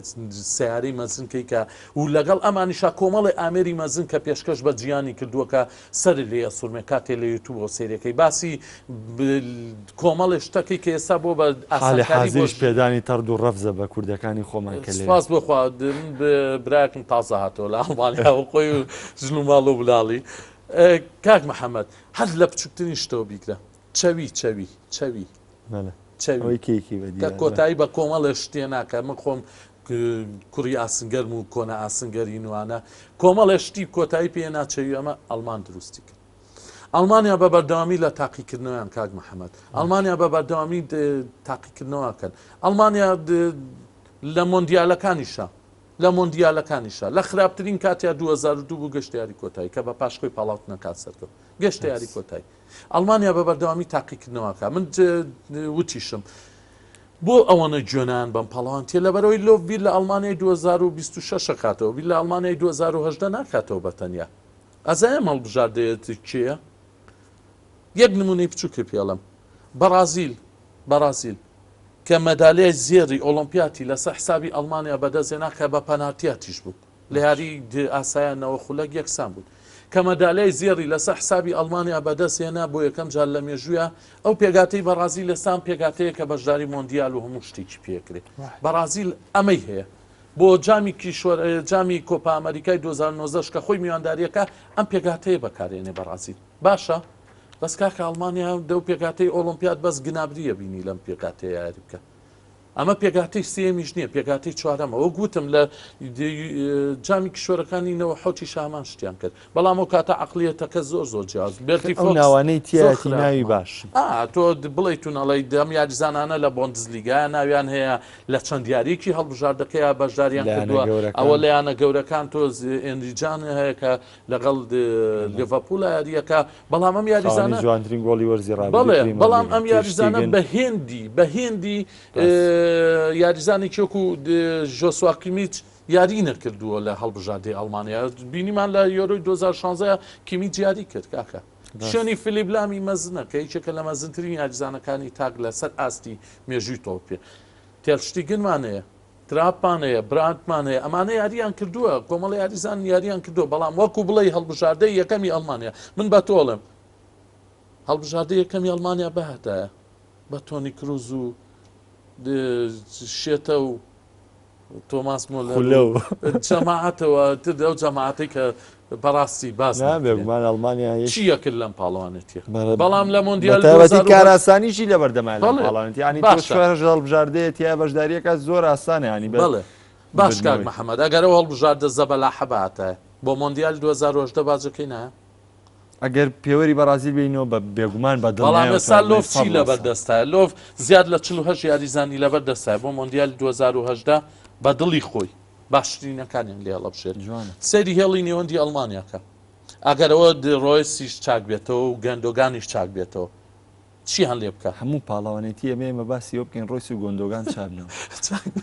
سەیارەی مەزن کەی کە و لەگەڵ ئەمانیشا کۆمەڵێ ئامێری مەزن کە پێشکەش بە جیهانی کردووە کە سەرت لێ ئەسوڕمێ کاتێ لە یوتوبەوە سەیرەکەی باسی کۆمەڵێ شتەکەی کە ئێستا بۆ بە حالی ئاسانکاری بۆ حازریش پێدانی تەڕد و ڕەفزە بە کوردەکانی خۆمان کە لەوێن. سوپاس بۆ خوا من برایەکم تازە هاتەوە لە ئەڵمانیاوە خۆی و ژن و ماڵ و مناڵی کاک محەممەد هەر لە بچووکترین شتەوە بیگرە چەوی چەوی چەوی بەڵێ. چەوی ئەوەی کێکی بە کە دیار کۆتایی بە کۆمەڵێ شتێ ناکە من خۆم کوڕی ئاسنگەرم و کۆنە ئاسنگەرین وانە کۆمەڵێ شتی کۆتایی پێ ناچەوی ئەمە ئەڵمان دروستی کرد. ئەڵمانیا بە بەردەوامی لە تاقیکردنەوەیان کاک محەممەد ئەڵمانیا بە بەردەوامی تاقیکردنەوەکەن ئەڵمانیا لە مۆندیالەکانیشە لە مۆندیالەکانیشە لە خراپترین کاتیا 2002 بوو گەشتە یاری کۆتایی کە بە پاشکۆی پاڵاوتنەکان سەرکەوت گەشتە یاری کۆتایی ئەڵمانیا بە بەردەوامی تاقیکردنەوەکە من وتیشم بۆ ئەوەنە گوێنان بەم پاڵەوانتیە لەبەرەوەی لۆڤ بیر لە ئەڵمانیای 2026 کاتەوە بیر لە ئەڵمانیای 2010 ناکاتەوە بە تەنیا ئەزای ئەم هەڵبژاردەیە کێیە؟ یەک نمونەی بچووکە پێڵم بەڕازیل بەڕازیل کە مەدالیای زێڕی ئۆڵۆمپیاتی لەسەر حسابی ئەڵمانیا بەدەستهێنا کە بە پەنارتیاتیش بوو لە یاری ئاسایانەوە خولەک یەکسان بوون کە مەدالیای زێڕی لەسەر حسابی ئەڵمانیا بەدەستهێنا بۆ یەکەم جار لە مێژوویە ئەو پێگاتەی بەڕازیل ئێستا ئەم پێگاتەیە کە بەشداری مۆندیال و هەموو شتێکی پێکرێت بەڕازیل ئەمەی هەیە بۆ جامی کیشوەر جامی کۆپا ئەمریکای 2019 کە خۆی میوانداریەکە ئەم پێگاتەیە بەکارێنێ بەڕازیل باشە بەس کاکە ئەڵمانیا دەو پێکاتەی ئۆڵۆمپیاد بەس گنابریە بینی لەم پێکاتەیە یاری بکە ئەمە پێکاتەی سێمیش نییە پێکاتەی چوارەمە وەک وتم لە جامی کیشوەرەکانی نەوە حوتی شامان شتیان کرد بەڵام ئەو کاتە عقلیەتەکە زۆر زۆر جیاز بێرتی ئەو ناوانەی تیاتی ناوی باش تۆ بڵێ تونەڵی دەم یاریزانانە لە بۆندزلیگا ناویان هەیە لە چەند یاریەکی هەڵبژاردەکەیا بەشداریان کردووە ئەوە لە یانە گەورەکان تۆ ئێنریجان هەیە کە لەگەڵ لیڤەرپوڵ یاریەکە بەڵام ئەم یاریزانە جوانترین گۆڵی وەرزی ڕابردووی پریمەر بەڵام ئەم یاریزانە بە هێندی بە هێندی یاریزانێکی وەکو ژۆسوا کیمیچ یاری نەکردووە لە هەڵبژاردەی ئەڵمانیا بینیمان لە یۆرۆی 2016 کیمیچ یاری کرد کاکە شوێنی فیلیپ لامی مەزنە کە یەکێکە لە مەزنترین یاریزانەکانی تاک لەسەر ئاستی مێژووی تۆپێ تێرشتیگنمان هەیە تراپمان هەیە، براندمان هەیە، ئەمانە یارییان کردووە، کۆمەڵە یاریزان یارییان کردووە، بەڵام وەکو بڵێی هەڵبژاردەی یەکەمی ئەڵمانیا، من بە تۆ ئەڵێم هەڵبژاردەی یەکەمی ئەڵمانیا بهاتایە بە تۆنی کروز و شێتە و تۆماس مۆلەر و جەماعەتەوە تر ئەو جەماعەتەی کە بەڕاستی باس نا بێگومان ئەڵمانیا یەک چی ئەکرد لەم پاڵەوانێتیە بەڵام لە مۆندیال بەتایبەتی کارئاسانیشی لەبەردەمە لەم پاڵەوانێتی یانی تۆ چوار هەڵبژاردەیە تیا بەشداریەکە زۆر ئاسانە ینی بەڵێ باش کاک محەممەد ئەگەر ئەو هەڵبژاردە زەبەلاحە بهاتایە بۆ مۆندیال 2018 باجەکەی نایە ئەگەر پێوەری بەڕازیل بینەوە بە بێگومان بە بەڵام ئێستا لۆف چی لەبەر دەستایە لۆف زیاد لە 48 یاریزانی لەبەر دەستایە بۆ مۆندیال 2018 بە دڵی خۆی باشترینەکانیان لێ هەڵەبژێرن. جوانە. سەیری هێڵی نێوەندی ئەڵمانیا کە. ئەگەر ئەوە ڕۆیسیش چاک بێتەوە و گەندۆگانیش چاک بێتەوە چیان لێ بکە؟ هەموو پاڵەوانێتی ئەبێ ئێمە باسی ئەوە بکەین ڕۆیس و گۆندۆگان چابنەوە.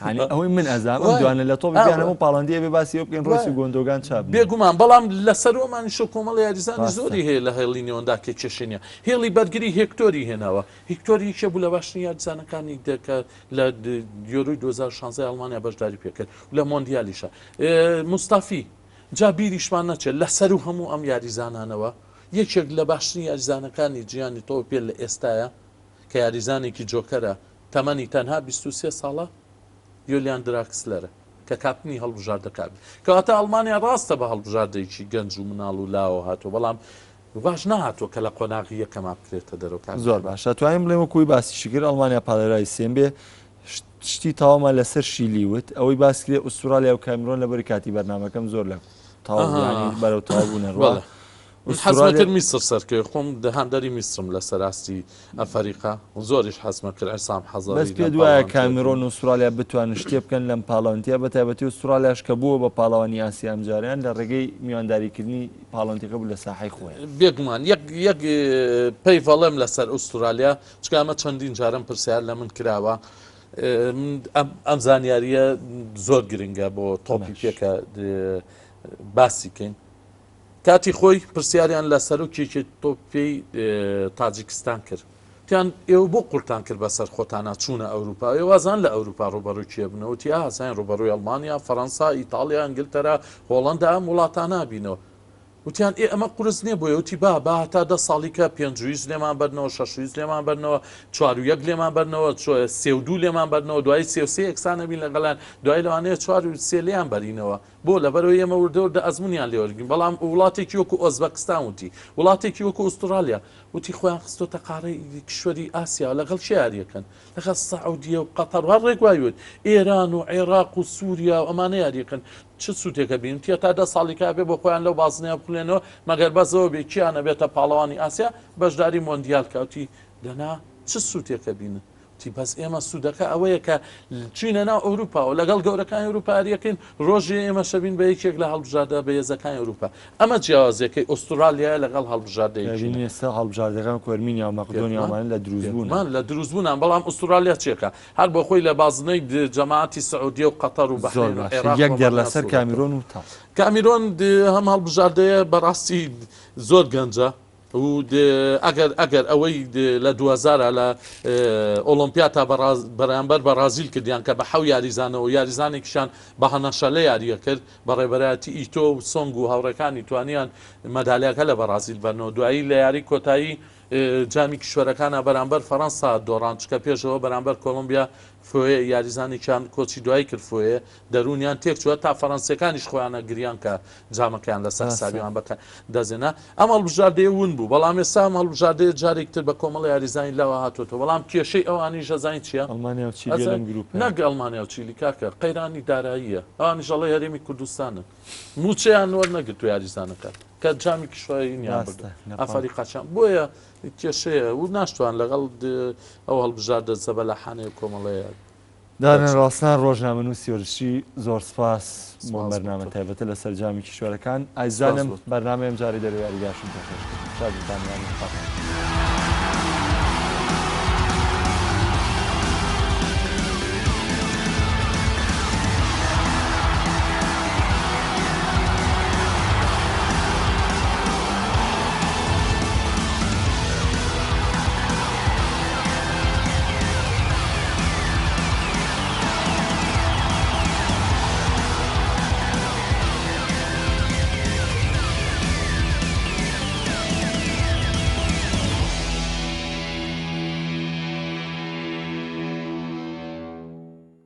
یانی ئەوەی من ئەزانم ئەم دوانە لە تۆپی پێیان هەموو پاڵەوانێتی ئەبێ باسی ئەوە بکەین ڕۆیس و گۆندۆگان چابنەوە. بێگومان بەڵام لەسەروەمانیشەوە کۆمەڵە یاریزانی زۆری هەیە لە هێڵی نێوەندا کە کێشەی نییە. هێڵی بەرگری هێکتۆری هێناوە. هیکتۆر یەکێ بوو لە باشترین یاریزانەکانی کە لە یۆرۆی 2016 ئەڵمانیا بەشداری پێکرد لە مۆندیالیشە مستافی جا بیریشمان نەچێت لە سەر و هەموو ئەم یاریزانانەوە یەکێک لە باشترین یاریزانەکانی جیانی تۆپێ لە ئێستاە کە یاریزانێکی جۆکەرە تەمەنی تەنها 23 ساڵە یۆلیان دراکسلەرە کە کاپتنی هەڵبژاردەکە بێت کەواتە ئەڵمانیا ڕاستە بە هەڵبژاردەیەکی گەنج و مناڵ و لاوە هاتووە بەڵام واش نەهاتووە کە لە قۆناغی یەکەما بکرێتە دەرەوە کاک زۆر محەمەد. باشە توانین بڵێین وەکو ئەوی باسیشی کرد ئەڵمانیا پاڵێراوی سێم بێ شتی تەواومان لەسەر شیلی وت ئەوەی باس کرێ ئوسترالیا و کامیرۆن لەبەری کاتی بەرنامەکەم زۆر لە تەواو ئەها یانی بەرەو تەواو بوونە ڕوا بەڵێ من حەزمە ئوسترالیا کرد میسر سەرکەوێ خۆم هاندەری میسرم لەسەر ئاستی ئەفەریقا زۆریش حەزمە کرد عیسام بەس حەزەری پێت لەم وایە پاڵەوانێتیە کامیرۆن بینی. و ئوسترالیا بتوانن شتێ بکەن لەم پاڵەوانێتیە بە تایبەتی ئوسترالیاش کە بووە بە پاڵەوانی ئاسیا ئەمجارەیان لە ڕێگەی میوانداریکردنی پاڵەوانێتیەکە بوو لە ساحەی خۆیان. بێگومان یەک یەک پەیڤ ئەڵێم لەسەر ئوسترالیا چونکە ئەمە چەندین جارم پرسیار لە من کراوە ئەم ئەم زانیاریە زۆر گرنگە بۆ تۆپی باش. پێ کە باسی کەین کاتی خۆی پرسیاریان لە سەرۆکی یەکێتی تۆپی پێی تاجیکستان کرد تیان ئێوە بۆ قورتان کرد بەسەر خۆتانا چوونە ئەوروپا ئێوە وازان لە ئەوروپا ڕوبەڕووی کێ بنەوە وتی ئازاین ڕوبەڕووی ئەڵمانیا فەڕەنسا ئیتاڵیا ئینگلتەرا هۆڵەندا ئەم وڵاتانە بینەوە. وتیان ئێ ئەمە قورس نییە بۆیە وتی با با هەتا دە ساڵی کە پێنج و هیچ لێمان بەرنەوە شەش و هیچ لێمان بەرنەوە چوار و یەک لێمان بەرنەوە سێ و دوو لێمان بەرنەوە دوایی سێ و سێ یەکسان نەبین لەگەڵیان دوایی لەوانەیە چوار و سێ لێیان بەرینەوە بۆ لەبەرەوەی ئێمە وردە وردە ئەزمونیان لێ وەرگین بەڵام وڵاتێکی وەکو ئۆزبەکستان وتی وڵاتێکی وەکو ئوسترالیا وتی خۆیان خستۆتە قاڕەی کیشوەری ئاسیا لەگەڵ کێ یاریەکەن لەگەڵ سەعودیە و قەتەر هەر ڕێک وای وت ئێران و عێراق و سووریا و ئەمانە یاریەکەن چ سوودێکە بین تیا تا دە ساڵی کا بێ بۆ خۆیان لەو بازنەیە بخولێنەوە مەگەر بەزەوە بێ کیان ئەبێتە پاڵەوانی ئاسیا بەشداری مۆندیال کا وتی دەنا چ سوودێکە بینن وتی بەس ئێمە سوودەکە ئەوەیە کە چوینە ناو ئەوروپاوە لەگەڵ گەورەکانی ئەوروپا یاریەکەین ڕۆژێ ئێمە شەبین بە یەکێک لە هەڵبژاردە بەهێزەکانی ئەوروپا ئەمە جیاوازیەکەی ئوسترالیایە لەگەڵ هەڵبژاردەی چین. دەبینین ئێستا هەڵبژاردەکان وەکو ئەرمینیا و مەقدۆنیا و ئەمانە لە دروستبوونن. بێگومان لە دروستبوونان بەڵام ئوسترالیا چێکە هەر بۆ خۆی لە بازنەی جەماعەتی سعودیە و قەتەر و زۆر بەحرەین و باشە عێراق یەک و دێڕ ئەمانە لەسەر سوورەتەوە. کامیرۆن و تاڵ. کامیرۆن هەم هەڵبژاردەیە بەڕاستی زۆر گەنجە و ئەگەر ئەگەر ئەوەی لە دوهەزارا لە ئۆڵۆمپیاتا بەرامبەر بەڕازیل کردیان کە بە حەو یاریزانەوە یاریزانێکیشان بە هەنەشەلە یاریە کرد بە ڕێبەرایەتی ئیتۆ و سۆنگ و هاوڕێکانی توانیان مەدالیاکە لە بەڕازیل بەرنەوە دوایی لە یاری کۆتایی جامی کیشوەرەکانە بەرامبەر فەرەنسا دۆڕان چکە پێشەوە بەرامبەر کۆلمبیا فۆیە یاریزانێکیان کۆچی دوایی کرد فۆیە دەروونیان تێکچووە تا فەرەنسیەکانیش خۆیانە گریان کە جامەکەیان لەسەر حسابیان بەکە دەزێنا ئەم هەڵبژاردەیە ون بوو بەڵام ئێستا ئەم هەڵبژاردەیە جارێک تر بە کۆمەڵ یاریزانی لاوە هاتووەتەوە بەڵام کێشەی ئەوانیش ئەزانی چییە؟ ئەڵمانیا و چیلی لەم گروپە نەک ئەڵمانیا و چیلی کاکە قەیرانی داراییە ئەوانیش ئەڵێ هەرێمی کوردستانن مووچەیان وەرنەگرتووە یاریزانەکان کە جامی کیشوەریان بردووە ئەفەریقاچیان بۆیە کێشەیە و ناشتوان لەگەڵ ئەو هەڵبژاردە زەبەلاحانەیە کۆمەڵەیە دارێن ڕاسان ڕۆژنامەنووسی وەرزشی زۆر سپاس بۆ بەرنامە تایبەتە لەسەر جامی کیشوەرەکان ئایزانم بەرنامەی ئەمجارەی دەرەوەی یاریگاشم پێخۆش کرد شاد و کامیابن خوا.